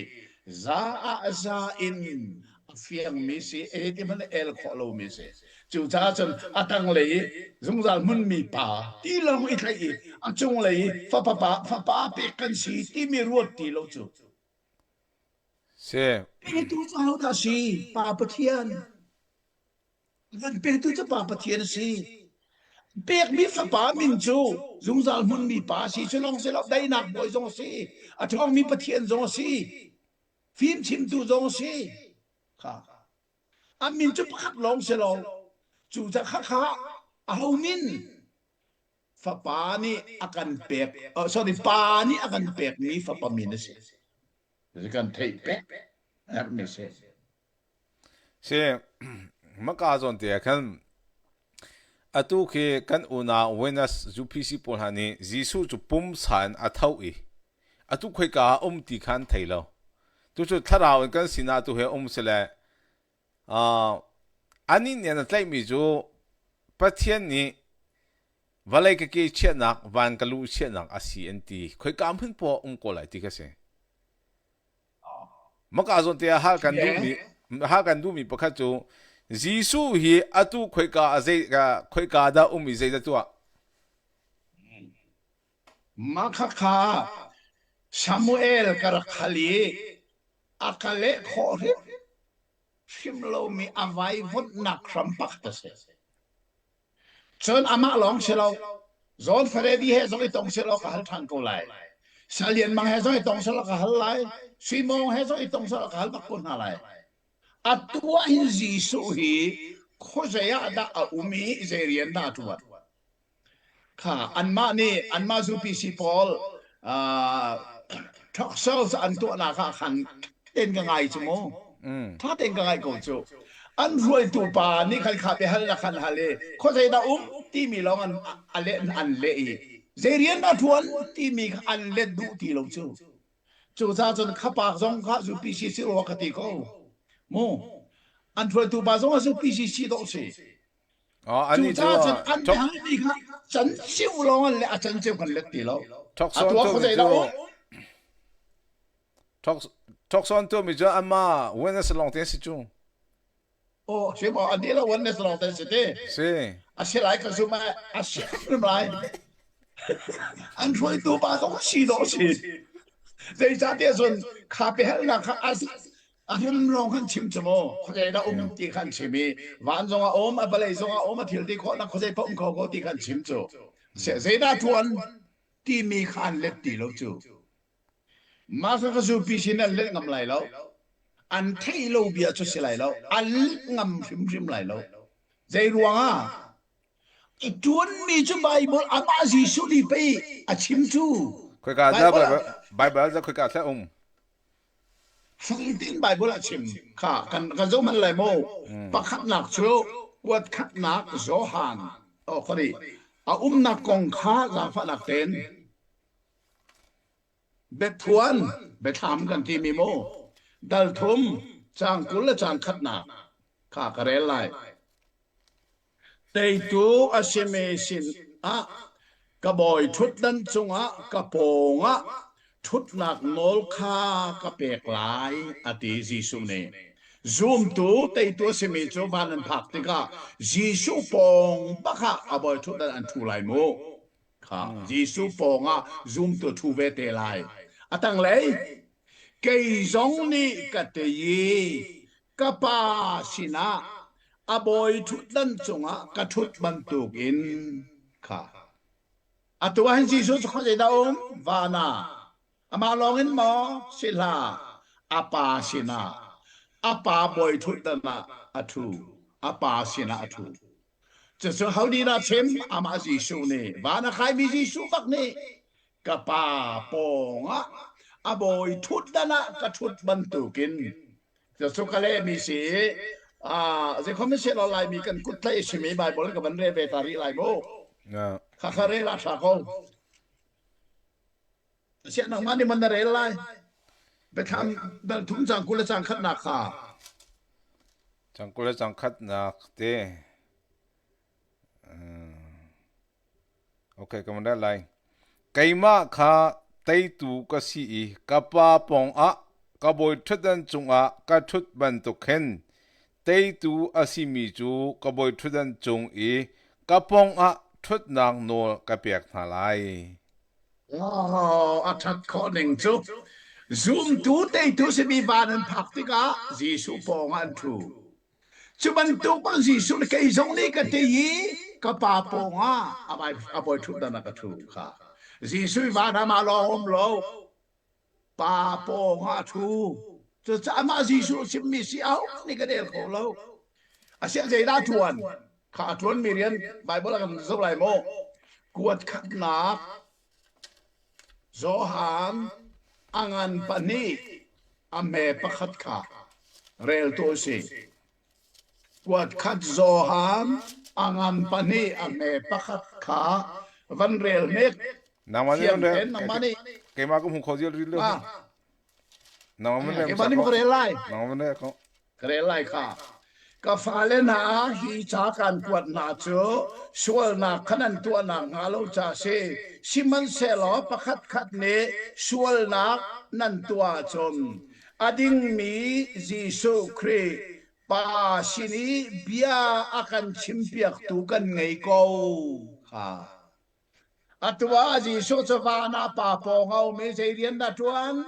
za ah za in a fiangmi si, e ti hmanh el khawh lomi si. Cucaah cun a tanglei i zungzal hmunmi pa ti lawng i tlaih i a cunglei i fapa pa fapa pek kan si timi ruat ti lo cu. Si. Petu cu ahodah si? Pa Pathian. Van petu cu Pa Pathian a si. Pekmi fapa min cu zungzal hmunmi pa a si. Cu lawng si lo, daihnak bawi zong a si. A ṭhawngmi Pathian zong a si. Fimchimtu zong a si. Kha. A min cu pakhat lawng si lo. Cu kha kha aho min fapa nih a kan pek oh, sorry pa nih a kan pekmi fapa min a si. Kan theih pek herhmi si. Si maka zawn te ah khan atu khi kan unau Venus UPC pawl hna nih Jesuh cu pumsa in a tho i atu khoika ah um ti kha an thei lo. Tucu thlarau in kan sinah tu he um sile uh, anih nih an tlaihmi cu Pathian nih vawlei ka ke chiahnak van ka lu chiahnak a si an ti. Khoika hmun poah um ko lai ti kha si. Maka zawn te ah hal kan duhmi hal kan duhmi pakhat cu Jesuh hi atu khoika a zei khoika dah um i zeidah tuah? Mah khakha Samuel ka rak hal i a ka leh khawh hrimhrim lomi a vaivonhnak hram pakhat a si. Cun amah lawng si lo, Zawn Faredi he zong i tong selaw ka hal ṭhan ko lai. Salian Mang he zong i tong selaw ka hal lai. Sui Mawng he zong i tong selaw ka hal bak ko hna lai. Atu ah hin Jesuh hi khuazei ah dah a um i zei rian dah a ṭuan? Kha anmah nih anmah UPC pawl uh, talk shows an tuahnak ah khan ten ka ngai cu mu. Tha tein ka ngaih ko cu. An hruaitu pa nih khan kha biahalnak khan hal i khuazei dah um timi lawng an a leh an leh i zei rian dah ṭuan timi kha an let duh ti lo cu. Cucaah cun kha pa zong kha UPC si rua ka ti ko. Mu an hruaitu pa zong a UPC dawh si. Oh, anih cu Cucaah cun an biahalmi kha can ceu lawng an leh a can ceu kan let ti lo. Thoksawn Atu ah tuahmi khuazei dah cu um? Thoksawn tuahmi cu anmah witness lawng te an si cu. Aw, si maw an lo witness lawng te si ti. Si. A si lai ka zum a si hrim lai. An hruaitu pa zong si dawh si. Zeicahtiah cun kha biahalnak kha a a hrim lawng kan chim cu mu khuazei dah um ti khan chim i van zong a um a vawlei zong a um a thil ti khawhnak khuazei paoh um kho ko ti khan chim cu zeidah ṭuan timi kha an let ti lo cu Mah kha ka zupi sin an let ngam lai lo. An theih lo bia cu si lai lo. An let ngam hrimhrim lai lo. Zei ruangah? I ṭuanmi cu Baibal amah Jesuh nih pei a chim cu. Khoika dah Baibal ah Baibal dah khoika thla um? Fungtin Baibal ah chim kha kan kan zoh hmanh lai maw? Pakhatnak cu kuat khatnak Johan oh sorry a umnak kong kha zaangfahnak tein Biaphuan, biathlam kan timi mu, dal thum, caang 20 le caang khatnak kha ka rel lai. Teitu a simi sinah ka bawi ṭhutdan cungah ka pawngah ṭhutnak nawl kha ka pek lai, a ti Jesuh nih. Zumtu teitu a simi cu van an phak tikah Jesuh pawng bak ah a bawi ṭhutdan an ṭhu lai mu. Kha Jesuh pawngah zumtu ṭhu ve te lai. A tanglei, kei zong nih ka tei i ka Pa sinah a bawi ṭhutdan cungah ka ṭhut bantukin kha. Atu ah hin Jesuh cu khuazei dah um? Van ah. Amah lawngin maw? Si hlah. A Pa sinah. A Pa bawi ṭhutdan ah a ṭhu. A pa sinah a ṭhu. Cucu ho nih dah chim? Amah Jesuh nih. Van a kaimi Jesuh bak nih ka pa pawngah a bawi ṭhutdan ah ka ṭhut bantukin cucu ka lehmi si i zeikhom in sehlaw Laimi kan kut tlaih a simi Baibal ka van rel ve ta rih lai mu. Kha kha rel ah ṭha ko. Siah nangmah nih man na rel lai. Biathlam dal thum cang 20 le cang khatnak kha. Cang 20 le cang khatnak te. Okay, ka rel lai. Keimah kha teitu ka si i ka pa pawngah ka bawi ṭhutdan cungah ka ṭhut bantuk hin teitu a simi cu ka bawi ṭhutdan cung i ka pawngah ṭhutnak nawl ka pek hna lai. Oh, a ṭhat khawh ning cu zumtu teitu simi van an phak tikah Jesuh pawngah an ṭhu. Cu bantuk bang Jesuh nih kei zong nih ka ti i ka pa pawngah a bawi ṭhutdan ah ka ṭhu kha. Jesuh i van ah mah lawng um lo, pa pawngah a ṭhu. Cucaah mah Jesuh chimmi si au nih ka del kho lo. Asiah zeidah ṭuan? Kha a ṭuanmi rian Baibal ah kan zoh lai maw? Kuat khatnak Johan a ngan pahnih a hme pakhat kha rel tu si. Kuat khat Johan a ngan pahnih a hme pakhat kha van rel hnek. Nangmah nih Fiang tein nangmah nih. Keimah ka hmu kho zial ril lo. Nangmah rel Keimah nih ka rel lai. Nangmah rel ko. Ka rel lai kha. Ka fale hna hi ca kan kuat hna cu sualnak kha nan tuahnak hnga lo ca si. Sihmanhsehlaw pakhatkhat nih sualnak nan tuah ahcun a dingmi Jesuh Khrih Pa sin i bia a kan chimpiaktu kan ngei ko kha. Atu ah Jesuh cu van ah Pa pawng a um i zei rian dah ṭuan?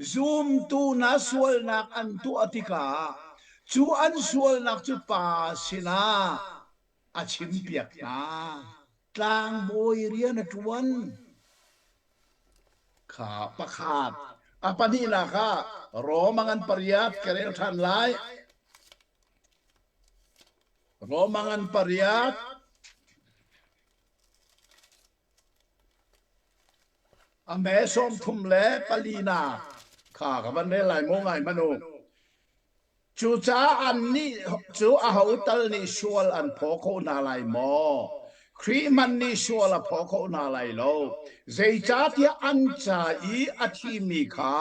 Zumtu hna sualnak an tuah tikah cu an sualnak cu Pa sinah a chimpiak hna. Tlangbawi rian a ṭuan. Kha pakhat. A pahnihnak ah Rom a ngan pariat ka rel ṭhan lai. Rom a ngan pariat. A me 34 nak kha ka van rel lai maw ngai hmanh u. Cucaah annih cu aho tal nih sual an phaw kho hna lai maw? Khrih hmanh nih sual a phaw kho hna lai lo. Zeicahtiah an ca i a thimi kha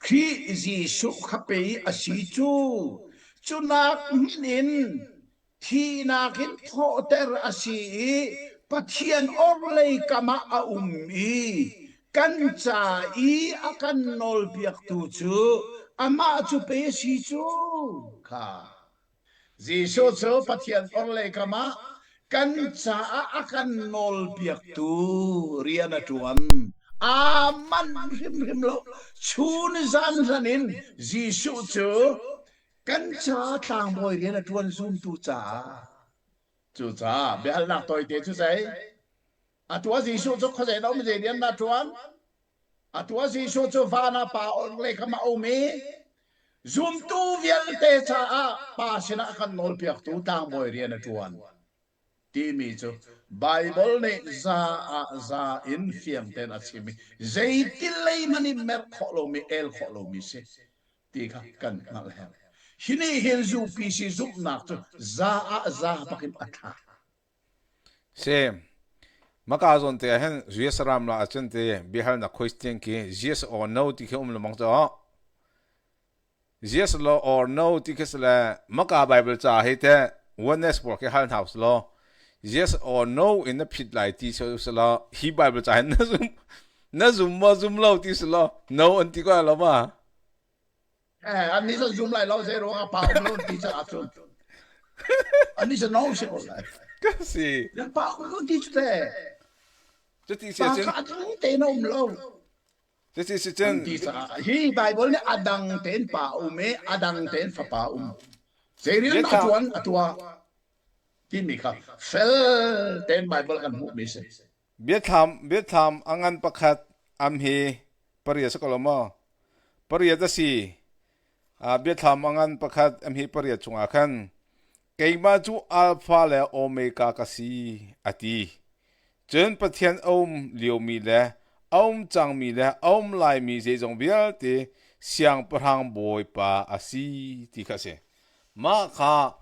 Khrih Jesuh kha pei a si cu. Cu nak hmanh in Thihnak in thawhter a si i Pathian orhlei kam ah a um i kan ca i a kan nawlpiaktu cu amah cu pe si cu kha. Jesuh cu Pathian orhlei kam ah kan caah a kan nawlpiaktu rian a ṭuan. Aa manh hrimhrim lo. Chun zan hlan in Jesuh cu Kan caah tlangbawi rian a ṭuan zumtu caah. Cucaah biahalnak tawite cu zei? Atu ah Jesuh cu khuazei na um zei rian dah ṭuan? Atu ah Jesuh cu van ah Pa orhlei kam a um i zumtu vialte caah Pa sinah a kan nawlpiaktu tlangbawi rian a ṭuan. Timi cu Baibal nih za ah za in fiang tein a chim i zeitil lei hmanh in merh khawh lomi, el khawh lomi si ti kha kan hngalh herh. Hi nih hin UPC zumhnak cu za ah za bak in a thla. Si. Maka zawn te ah hin US ram la ahcun te biahalnak question khi yes or no ti khi um lengmang cu. Yes law or no ti khi si le maka Bible ca hi teh oneness pawl khi hal hna usih law yes or no in na phit lai ti si usih law hi Bible ca hin na zum na zum maw zum lo ti si law no an ti ko lo ma? Eh, an nih zum lai lo zei ruang ah pa um lo ti caah cun an nih no si ko lai. Ka si. Nan pa um lo ti cu te. Cuti si Pa kha a dang te na um lo. Cuti si cun Ti caah hi Bible nih a dang tein pa um i a dang tein fapa um. Zei rian dah ṭuan a tuah timi kha fel tein Bible kan hmuhmi si. Biathlam biathlam a ngan pakhat am hi pariat si ko lo maw? Pariat a si. Biathlam a ngan pakhat am hi pariat chungah khan. Keimah cu Alpha le Omega ka si, a ti. Cun Pathian a um liomi le a um cangmi le a um laimi zeizong vialte Siangpahrang Bawipa a si ti kha a si. Mah kha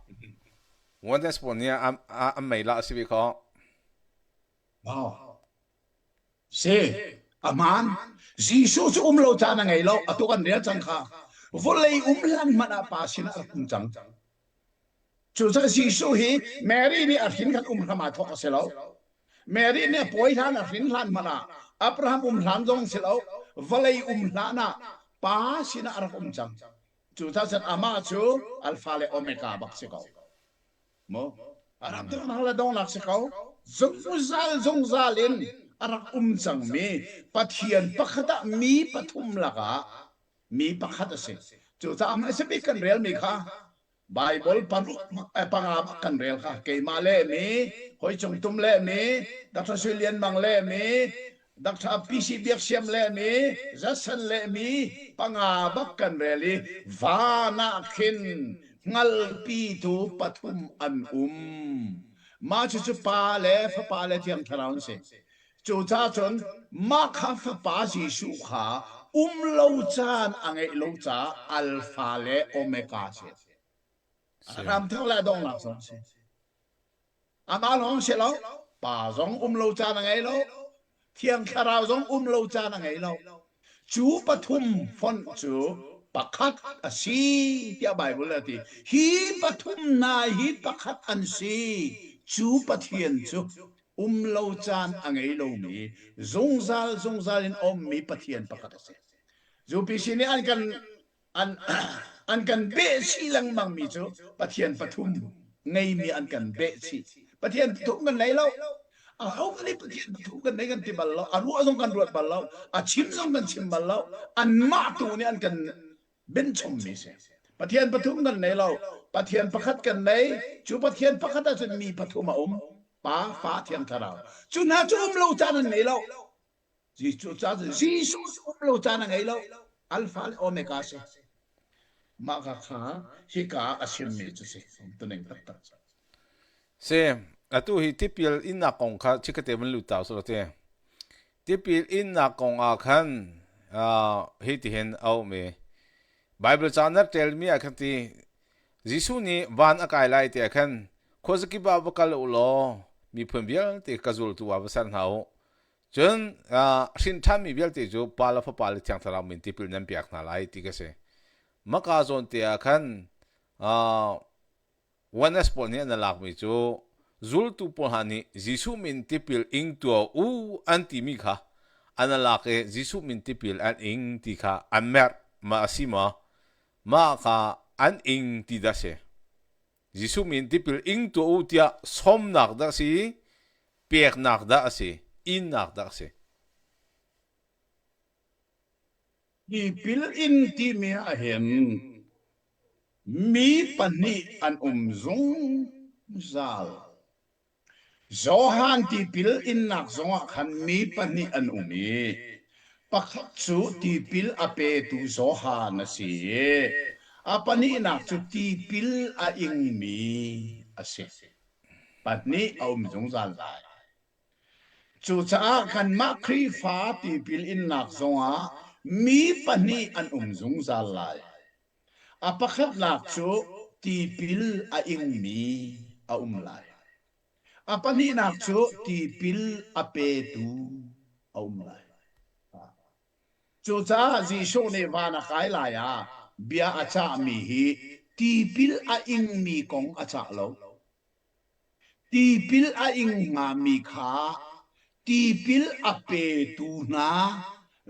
Oneness pawl nih an mei lah a si ve khawh. Wow. Si, a hmaan. Jesuh cu um lo caan a ngei lo. Atu kan rel cang kha. Vawlei um hlan hmanh ah Pa sinah a rak um cang. Cucaah Jesuh hi Mary nih a hrin khan um hram aa thawk a si lo. Mary nih a pawi hlan a hrin hlan hmanh ah Abraham um hlan zong si lo. Vawlei um hlan ah Pa sinah a rak um cang. Cucaah cun amah cu Alpha le Omega bak si ko. Maw? A rak donghnak le donghnak si ko. Zungzal zungzal in a rak um cangmi Pathian pakhat ah mi pathum lakah mi pakhat a si. Cucaah hmasa bik kan relmi kha Baibal paruk panga bak kan rel kha keimah lehmi, hoi cung tum lehmi, Dr. Sui Lian Mang lehmi, Dr. PC Biak Siam lehmi, Zatsan lehmi panga bak kan rel i van ah khin hngalpitu pathum an um. Mah cucu Pa le Fapa le Thiang Thlarau an si. Cucaah cun mah kha Fapa Jesuh kha um lo caan a ngeih lo caah Alpha le Omega a si. Ramthar le a donghnak zong a si. Amah lawng si lo, Pa zong um lo caan a ngei lo, Thiang Thlarau zong um lo caan a ngei lo. Cu pathum fonh cu pakhat a si tiah Baibal a ti. Hi pathum hna hi pakhat an si. Cu Pathian cu um lo caan a ngei lomi, zungzal zungzal in a ummi Pathian pakhat a si. UPC nih an kan an an kan behchih lengmangmi cu Pathian pathum ngeimi an kan behchih. Pathian pathum kan nei lo. Aho nih Pathian pathum kan nei kan ti bal lo. A ruah zong kan ruat bal lo. A chim zong kan chim bal lo. Anmah tu nih an kan benchommi si. Pathian pathum kan nei lo. Pathian pakhat kan nei. Cu Pathian pakhat ahcun mi pathum a um. Pa, Fa, Thiang Thlarau. Cu hna cu um lo caan an nei lo. Jesuh ca cu Jesuh cu um lo caan a ngei lo. Alpha le Omega a si. Mah ka kha hika ah a chimmi cu si. Tuning taktak. Si, atu hi tipil innak kong kha chikkate van lut ta usih te. Tipil innak kong ah khan uh, hi tihin a um i Bible ca na ṭelmi ah khan ti Jesuh nih van a kai lai tiah khan khuazakip ah va kal u law miphun vialte ka zultu ah va ser hna u. Cun uh, hrin ṭhanmi vialte cu Pa le Fapa le Thiang Thlarau min tipil nan pek hna lai ti ka si. Maka zawn te ah khan uh, Oneness pawl nih an lakmi cu zultu pawl hna nih Jesuh min tipil ing tuah u an timi kha an lak i Jesuh min tipil an ing ti kha an merh ma a si maw? Mah kha an ing ti dah si? Jesuh min tipil ing tuah u tiah sawmnak dah si? Peknak dah a si? Innak dah a si? Tipil in timi ahhin mi pahnih an um zungzal. Johan tipil innak zongah khan mi pahnih an um i pakhat cu tipil a petu Johan a si i a pahnihnak cu tipil a ingmi a si. Pahnih a um zungzal lai. Cucaah kanmah Khrihfa tipil innak zongah mi pahnih an um zungzal lai. A pakhatnak cu tipil a ingmi a um lai. A pahnihnak cu tipil a petu a um lai. Cucaah Jesuh nih van a kai lai ah bia a cahmi hi tipil a ingmi kong a cah lo. Tipil a ing hngami kha tipil a petu hna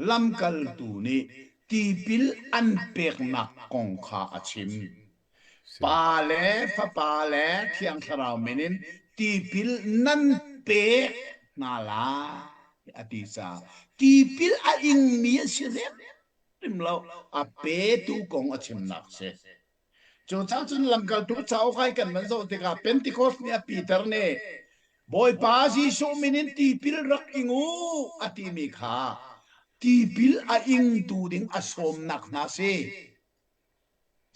lamkaltu nih tipil an peknak kong kha a chim. Pa le Fapa le Thiang Thlarau min in tipil nan pek hna lai a ti caah tipil a ingmi a si hrimhrim lo, a petu kong a chimnak a si. Cucaah cun lamkaltu cauk ai kan van zoh tikah Pentecost ni ah Peter nih Bawipa Jesuh min in tipil rak ing u a timi kha tipil a ingtu ding a sawmnak hna si.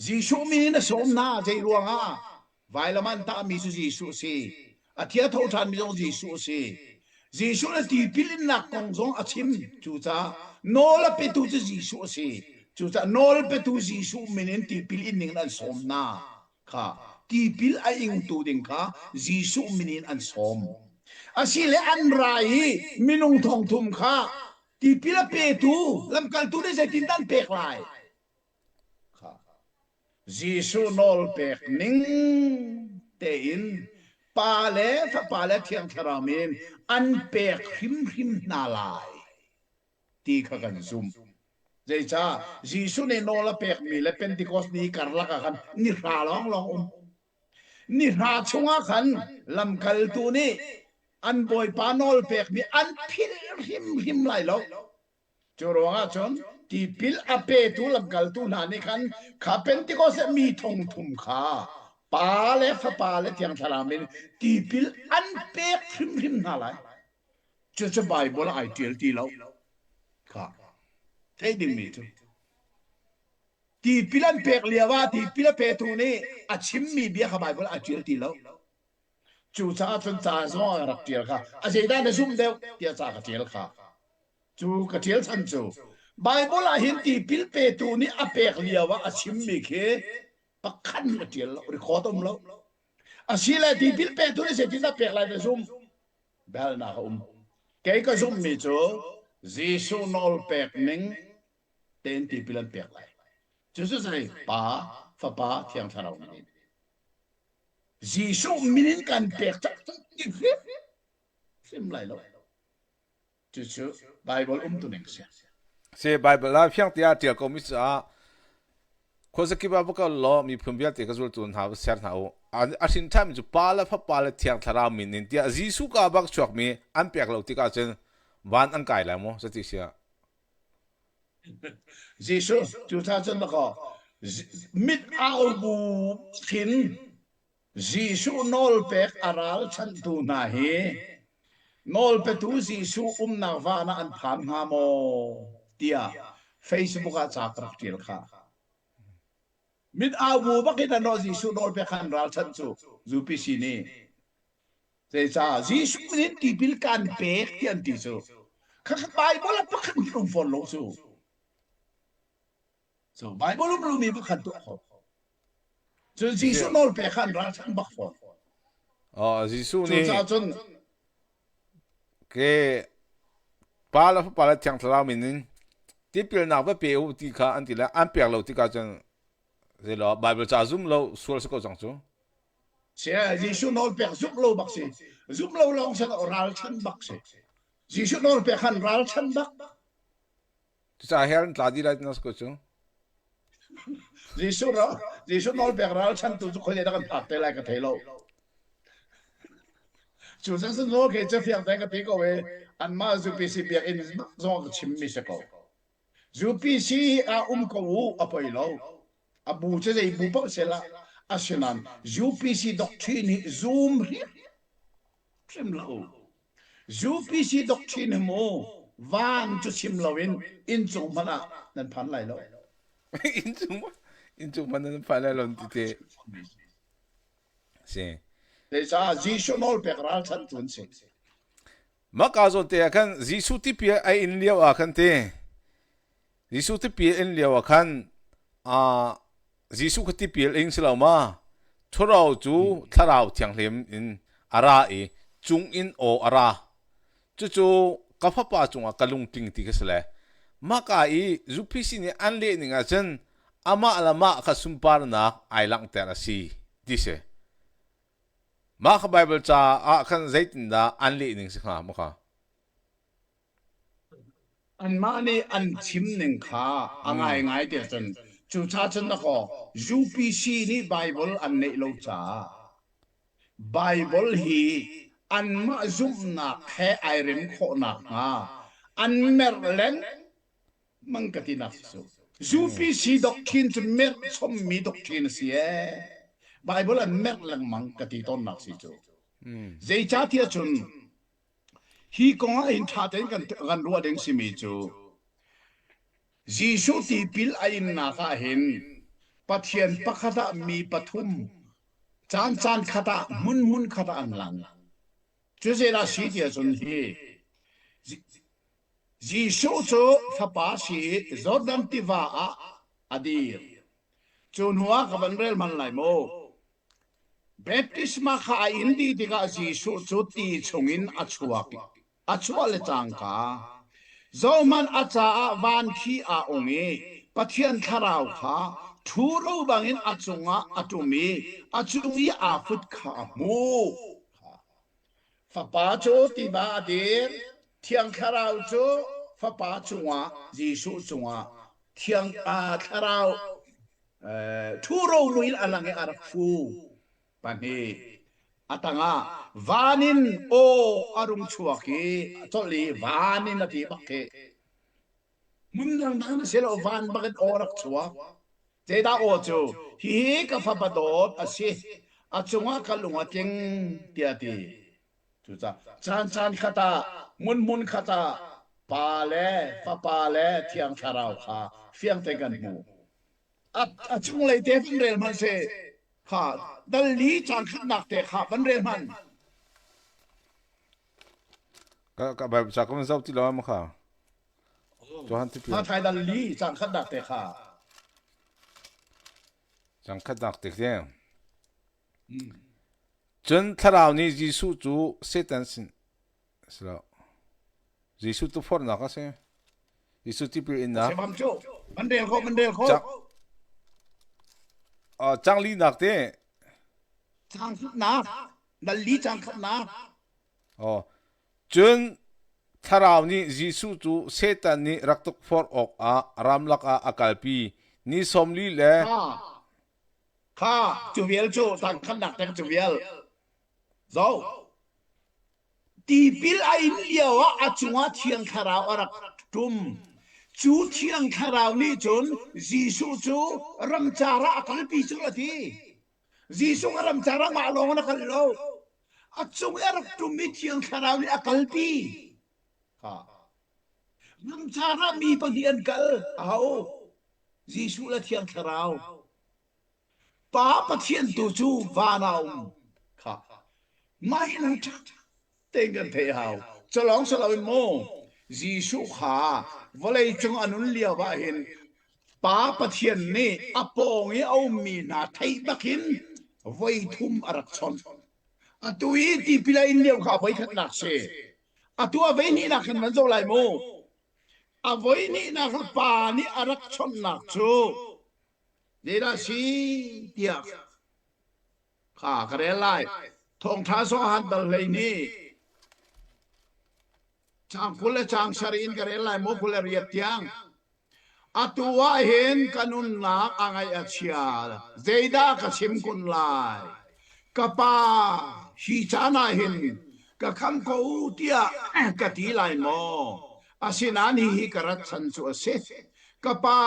Jesuh min in a sawm hna zei ruangah? Vailam an tahmi cu Jesuh a si. A thi a tho ṭhanmi zong Jesuh a si. Jesuh le tipil innak kong zong a chim. Cucaah nawl a petu cu Jesuh a si. Cucaah nawl petu Jesuh min in tipil in ding in an sawm hna kha tipil a ingtu ding kha Jesuh min in an sawm. Asile an ra i minung thongthum kha tipil a petu lamkaltu nih zeitindah an pek lai? Kha Jesuh nawl pek ning tein Pa le Fapa le Thiang Thlarau min an pek hrimhrim hna lai ti kha kan zumh. Zeicah Jesuh nih nawl a pekmi le Pentecost ni karlak ah khan ni hra lawnglawng um. Ni hra chungah khan lamkaltu nih an Bawipa nawl pekmi an philh hrimhrim lai lo. Cu ruangah cun tipil a petu lamkaltu hna nih khan kha Pentecost ah mi thong thum kha Pa le Fapa le Thiang Thlarau min tipil an pek hrimhrim hna lai. Cucu Baibal ah ai ṭial ti lo. Kha theih dingmi cu tipil an pek lio ah tipil a petu nih a chimmi bia kha Baibal ah ai ṭial ti lo. Cucaah cun ca zong a rak ṭial kha a zeidah na zumh deuh tiah ca ka ṭial kha. Cu ka ṭial chan cu Baibal ah hin tipil petu nih a pek lio ah a chimmi khi pakhat nih a ṭial lo, record um lo. Asile tipil petu nih zeitindah pek lai na zumh? Biahalnak a um. Kei ka zumhmi cu Jesuh nawl pek ning tein tipil an pek lai. Cucu zei? Pa, Fapa, Thiang Thlarau min in. Jesuh min in kan pek taktak ti hrim lai lo. Cucu Bible umtu ning si. Si Bible ah fiang tiah tial ko mi caah khuazakip ah va kal law miphun vialte ka zultu hna va ser hna u. A hrin ṭhanmi cu Pa le Fapa le Thiang Thlarau min in tiah Jesuh ka bak chuakmi an pek lo tikah cun van an kai lai maw? Cuti si ah. Jesuh cu ca cun lakaw mit au bu khin Jesuh nawlpek a ralchanhtu hna hi nawlpetu Jesuh umnak van ah an phan hnga maw tiah Facebook ah ca ka rak ṭial kha. Mit au bu bak in an Jesuh nawlpek kha an ralchanh cu UPC nih. Zeicah Jesuh nih tipil kan pek ti an ti cu. Khakha Bible ah pakhat hmanh um fawn lo cu. So Bible um lomi pakhat tuah kho. Cun Jesuh nawl pek kha an ralchanh bak fawn. Oh, Jesuh nih Cucaah cun ke Pa le Fapa le Thiang Thlarau min in tipilnak va pe u ti kha an ti le an pek lo tikah cun zeilaw Bible ca zum lo sual si ko cang cu. Sia Jesuh nawl pek zumh lo bak si. Zumh lo lawng si lo ralchan bak si. Jesuh nawl pek khan ralchan bak. Cucaah hell an tla dih lai ti ko cu. Jesuh ro Jesuh nawl pek ralchan tu cu khoi dah kan phak te lai ka thei lo. Cu cun sun nawl ke cu fiang tein ka ti ko i anmah UPC biakinn zong ka chim mi si ko. UPC ah um ko u a poi lo. A bu cu zei bu paoh sela asinain UPC doctrine hi zum hrimhrim lo. UPC doctrine hi mu van cu chim loin inncung hmanh ah nan phan lai lo. Inncung inncung hmanh nan phan lai lo ti te. Si. Zeicah Jesuh nawl pek ralchanhtu an si. Maka zawn te ah khan Jesuh tipil a in lio ah khan ti Jesuh tipil in lio ah khan uh, Jesuh kha tipil ing si lo ma Thuro cu thlarau thianghlim in a ra i cung in aw a ra cucu ka fapa cungah ka lungtling ti kha si le maka i UPC nih an leh ning ah cun amah le mah kha sunparnak ai langhter a si ti si Mah kha Baibal ca ah khan zeitindah an leh ning si hnga maw kha? Anmah nih an chim ning kha a ngaingai ti ahcun cucaah cun dakaw UPC nih Baibal an neih lo caah Baibal hi anmah zumhnak he ai rem khawh nakhnga an merh lengmang ka tinak si cu. UPC doctrine cu merh chommi doctrine a si ee. Bible an merh lengmang ka ti tawnnak si cu. Zeicahtiah cun hi kong ah hin ṭha tein kan, kan ruah ding simi cu Jesuh tipil a innak ah hin Pathian pakhat ah mi pathum. Caan caan khat ah hmun hmun khat ah an lang. Cu zeidah si ti ahcun hi Jesuh cu fapa si i Jordan tiva ah a dir. Cu hnu ah ka van rel hman lai maw? Baptisma kha a in dih tikah Jesuh cu ti chungin a chuak i a chuah le cangka zohhmanh a caah van khi aa ung i Pathian thlarau kha ṭhuro bangin a cungah a ṭum i a cung i aa fut kha a hmuh. Fapa cu tiva a dir, Thiang Thlarau cu Fapa cungah, Jesuh cungah Thiang Thlarau ṭhuro lu in a lang i a rak fu. Pahnih. A tangah van in aw a rung chuak i a colh i van in a ti bak khi. Hmun dangdang na si lo van bak in aw rak chuak. Zeidah aw cu hihi ka fapa dawt a si. A cungah ka lung a tling tiah a ti. Cucaah caan caan khat ah hmun hmun khat ah Pa le Fapa le Thiang Thlarau kha fiang tein kan hmuh. A, a cunglei te van rel hmanh seh. Kha dal li caan khatnak te kha van rel hmanh. Ka ka Bible ca ka van zoh ti lo ma kha. Johan tipil. Kha thai dal li caan khatnak te kha. Caan khatnak te khi. Cun thlarau nih Jesuh cu Satan sin si lo. Jesuh tukforhnak a si. Jesuh tipil innak. Sebam cu man rel kho man rel kho. Uh, cang linak te. Cang khatnak. Dal li cang khatnak. Oh. Cun thlarau nih Jesuh cu Satan nih rak tukforh awkah ramlak ah a kalpi. Ni 40 le Kha kha cu vial cu tang khatnak teng cu vial. Zo. Tipil a in lioah a cungah Thiang Thlarau a rak ṭum. Cu Thiang Thlarau nih cun Jesuh cu ramcar ah a kalpi cu a ti. Jesuh a ramcar ah mah lawng in a kal lo. A cung i a rak ṭummi Thiang Thlarau nih a kalpi. Ramcar ah mi pahnih an kal. Aho? Jesuh le Thiang Thlarau. Pa Pathian tu cu van ah a um. Kha. Mah hi nan ṭha tein kan theih hau. Culawng si loin mu Jesuh kha vawlei cung a nun lio ah hin Pa Pathian nih a pawng i a ummi hna theih bakin voi thum a rak chawnh. Atu i tipil a in lio kha a voikhatnak si. Atu a voi hnihnak khan van zoh lai mu. A voi hnihnak Pa nih a rak chawnhnak cu Zeidah si tiah kha ka rel lai. Thawngṭha Johan dal hlei nih caang 20 le caang sarih in ka rel lai maw 28 tiang. Atu ah hin ka nunnak a ngaih a chia. Zeidah ka chim kun lai? Ka pa, hi caan ah hin ka kham ko u tiah ka ti lai maw? Asinain hihi ka rat chan cu a si. Ka pa,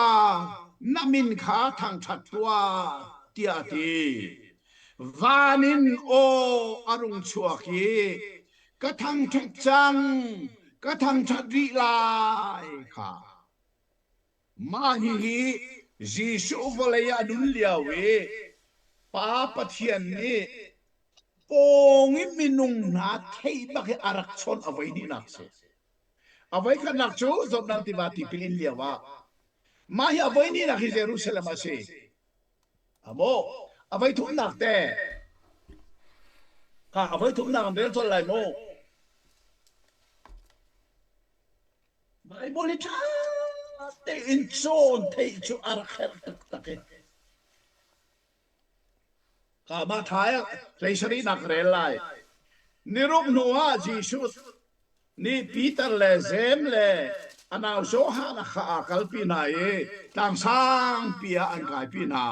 na min kha thangṭhat tuah, tiah a ti. Van in aw a rung chuak i, Ka thangṭhat cang, ka thangṭhat rih lai kha. Mah hihi Jesuh vawlei ah a nun lio i Pa Pathian nih pawng i minung hna theih bak i a rak chawnh a voi hnihnak a si. A voikhatnak cu Jordan tiva tipil in lio ah mah hi a voi hnihnak hi Jerusalem ah a si. Amo a voi thumnak te kha a voi thumnak an rel colh lai mu. Bible hi ṭha tein cawn theih cu a rak herh taktak i. Ka mah ṭha hlei sarihnak rel lai. Niruk hnu ah Jesuh nih Peter le Jeim le a nau Johan kha aa kalpi hna i tlang sangpi ah an kaipi hna.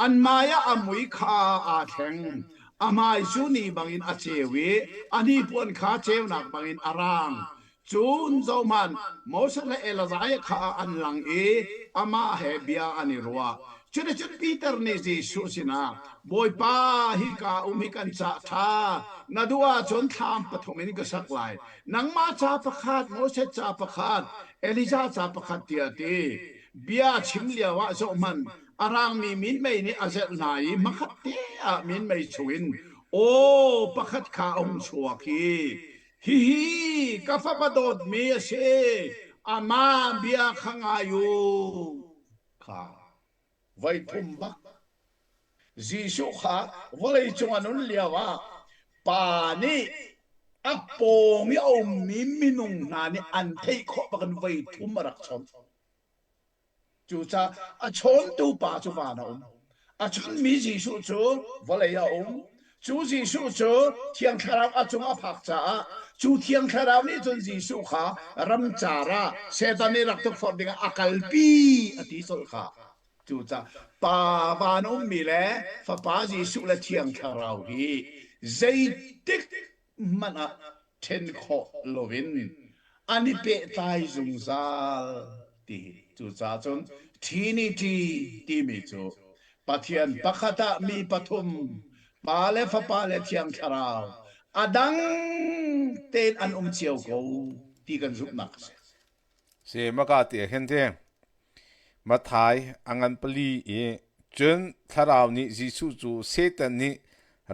An hmai ah a mui kha aa thleng. A hmai cu ni bangin a ceu i a hnipuan kha ceunak bangin a rang. Cun zohhmanh, Moses le Elijah kha an lang i amah he bia an i ruah. Cuticun Peter nih Jesuh sinah, Bawipa, hika um hi kan cah ṭha. Na duh ahcun thlam pathum in ka sak lai. Nangmah ca pakhat, Moses ca pakhat, Elijah ca pakhat tiah a ti. Bia a chim lioah zohhmanh, A rangmi minmei nih a zelh hna i hmakhatte ah minmei chungin aw pakhat kha a hung chuak i, Hihi ka fapa dawtmi a si, amah bia kha ngai u. Kha voi thum bak Jesuh kha vawleicung a nun lioah Pa nih a pawng i a ummi minung hna nih an theih khawh bakin voi thum a rak chawnh. Cucaah a chawntu pa cu van a um. A chawnmi Jesuh cu vawlei a um. Cu Jesuh cu Thiang Thlarau a cung a phak caah cu Thiang Thlarau nih cun Jesuh kha ramcar ah Satan nih rak tukforh dingah a kalpi a ti colh kha. Cucaah Pa van ummi le Fapa Jesuh le Thiang Thlarau hi zeitik hmanh ah ṭhen khawh loin an i pehtlai zungzal ti hi. Cucaah cun Trinity timi cu Pathian pakhat ah mi pathum, Pa le Fapa le Thiang Thlarau a dang tein an um cio ko ti kan zumhnak a si. Si maka te hin te Matthai a ngan pali i cun Thlarau nih Jesuh cu Satan nih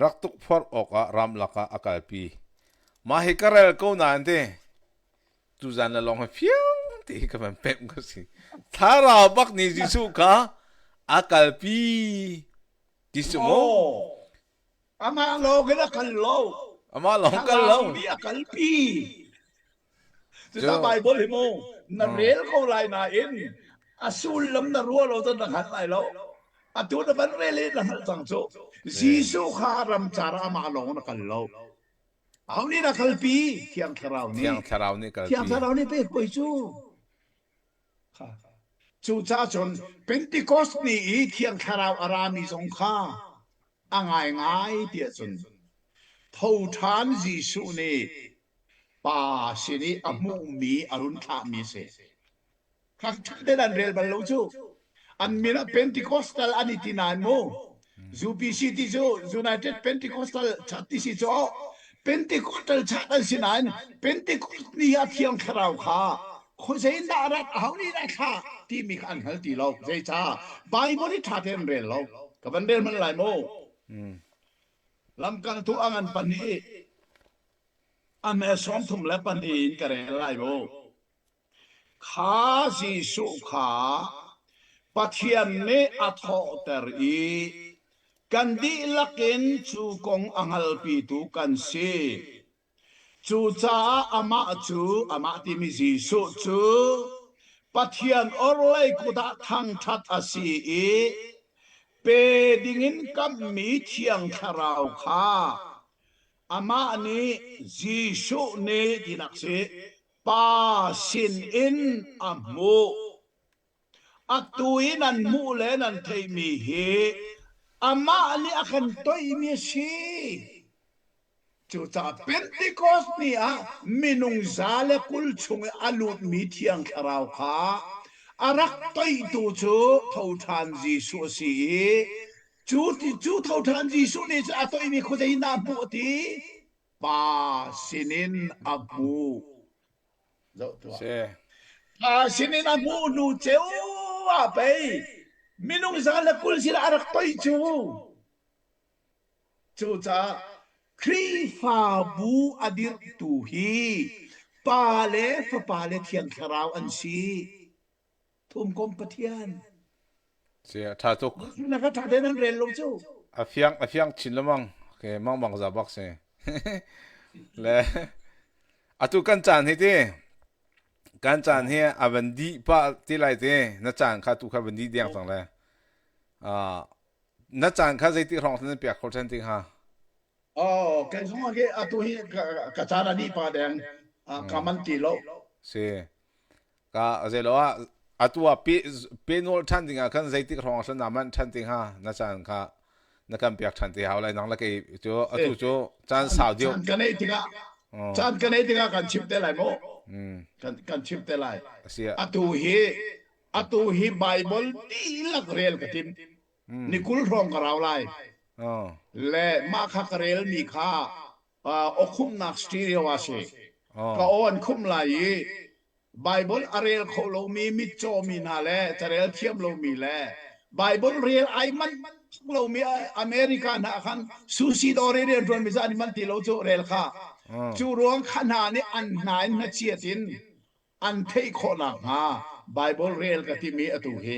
rak tukforh awkah ramlak ah a kalpi. Mah hi ka rel ko nain te tuzan le lawng hi fiang te hi ka van pemh ka si. Thlarau bak nih Jesuh kha a kalpi ti cu mu. Amah lawng in a kal lo. Amah lawng kal lo. Thlarau nih a kalpi. Cuta Bible hi mu na rel ko lai nain a sullam na ruah lo cun na hngal lai lo. Atu na van rel i na hngalh cang cu. Jesuh kha ramcar ah amah lawng na kal lo. Aho nih na kalpi? Thiang Thlarau nih. Thiang Thlarau nih kalpi. Thiang Thlarau nih pek poi cu. Cucaah cun Pentecost ni i Thiang Thlarau a rami zong kha a ngaingai tiah cun tho ṭhan Jesuh nih Pa sin i a hmuhmi a run thlahmi a si. Ṭha tein an rel bal lo cu. An min ah Pentecostal an i ti nain mu. UPC ti cu United Pentecostal Church ti si cu Pentecostal Church an si nain Pentecost ni ah Thiang Thlarau kha khuazei in dah a rat aho nih dah thlah timi kha an hngal ti lo. Zeicah Bible hi ṭha tein an rel lo. Ka van rel hmanh lai mu. Lamkaltu a ngan pahnih a hme 34 in ka rel lai mu. Kha Jesuh kha Pathian nih a thawhter i kan dihlak in cu kong a hngalpitu kan si. Cucaah amah cu, amah timi Jesuh cu Pathian orhlei kut ah thangṭhat a si i pe dingin kamhmi Thiang Thlarau kha amah nih Jesuh nih tinak si Pa sinin a hmuh. Atu i nan hmuh le nan theihmi hi amah nih a kan toihmi a si. Cucaah Pentecost ni ah minung 120 chung i a lutmi Thiang Thlarau kha a rak toihtu cu tho ṭhan Jesuh a si i cu, cu tho ṭhan Jesuh nih cun a toihmi khuazei in dah a hmuh a ti? Pa sinin a hmuh. Zoh tuah. Pa sinin a hmuh hnu ceu ah pei minung 120 sinah a rak toih cu. Cucaah Khrihfabu a dirhtu hi Pa le Fapa le Thiang Thlarau an si. Thumkom Pathian. Si a tha tuk. Na ka tha te nan rel lo cu. A fiang a fiang chin lemang. Okay, mang bang za bak si. Le atu kan caan hi ti kan caan hi a van di pa ti lai te na caan kha tu kha van di deng cang le. Ah na caan kha zeiti hrawng nan piak kho than ti ha. Oh, kei zong ah atu hi ka caan a dih pa deng. Ka man ti lo. Si. Ka zeilo ah atu ah pe pe nawl ṭhan ding ah khan zeitik hrawng ah na manh ṭhan ti hnga na caan kha na kan pek ṭhan te hau lai nang le kei cu atu cu caan sau deuh caan kan ei tikah caan kan ei tikah kan chim te lai mu kan kan chim te lai atu hi atu hi Bible dihlak rel ka tim ni kul hrawng ka rau lai le mah kha ka rel mi kha awkhumhnak stereo a si. Ka aw an khumh lai i Baibal a rel kho lomi mitcaw mi hna le carel thiam lomi le. Bible rel ai man lomi America hna khan sushi dawr i rian ṭuan mi an man ti lo cu rel kha. Cu ruang kha hna nih an hna in hnachiat in an theih khawh nakhnga Bible rel ka timi atu hi.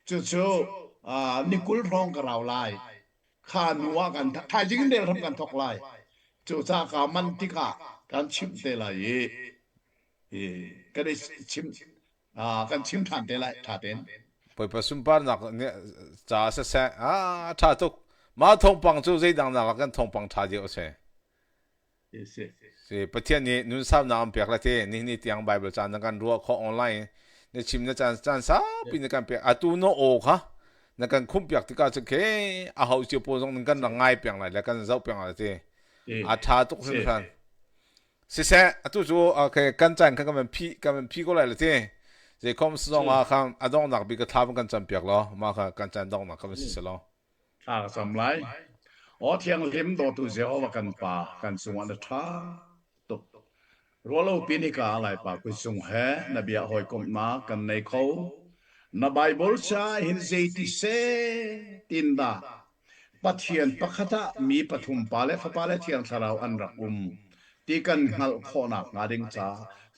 Cucu ni 20 hrawng ka rau lai. Kha hnu ah kan thaizing in rel hram kan thawk lai. Cucaah ka man tikah kan chimh te lai i kan i chim kan chim ṭhan te lai ṭha tein. Bawipa sunparnak ca siseh ah ṭha tuk. Mah thawngpang cu zeidang nak ah kan thawngpang ṭha deuh a si. Si Pathian nih nun saunak an pek le te nihin ni tiang Bible caan na kan ruah khawh online na chim na caan caan saupi na kan pek atu na aw kha na kan khumh piak tikah cun khe a ho cio pawl zong kan rak ngai peng lai le kan zoh peng lai te a ṭha tuk hringhran. Siseh atu cu okay kan caan kha kan van phih kan van phih ko lai le ti zeikhom zong ah khan a donghnak bik ka thla van kan cam piak law mah kha kan caan donghnak kha van si selaw. Thla ka cam lai. Aw thianghlim dawtu Jehovah kan Pa kan cungah na ṭha tuk. Ruahlopi ni ka Laipa kutzung he na bia hawikomhnak kan nei kho. Na Bible ca hin zeiti seh tin dah Pathian pakhat ah mi pathum Pa le Fapa le Thiang Thlarau an rak um ti kan hngalh khawhnak hnga ding ca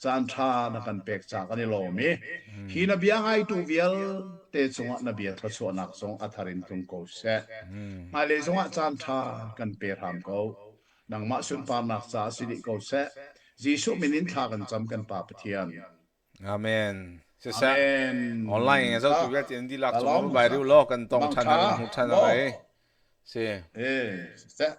caanṭha na kan pek ca kan i lawm i hi na bia ngaitu vialte cungah na bia thluachuahnak zong a thar in tlung ko seh. Hmailei zongah caanṭha kan pe hram ko. Nangmah sunparnak caah si dih ko seh. Jesuh min in thla kan cam kan Pa Pathian. Amen. Siseh. Amen. Online in zohtu vialte in dihlak cung bai riu law kan tong ṭhan in hmu ṭhan lai. Si. Eh, siseh.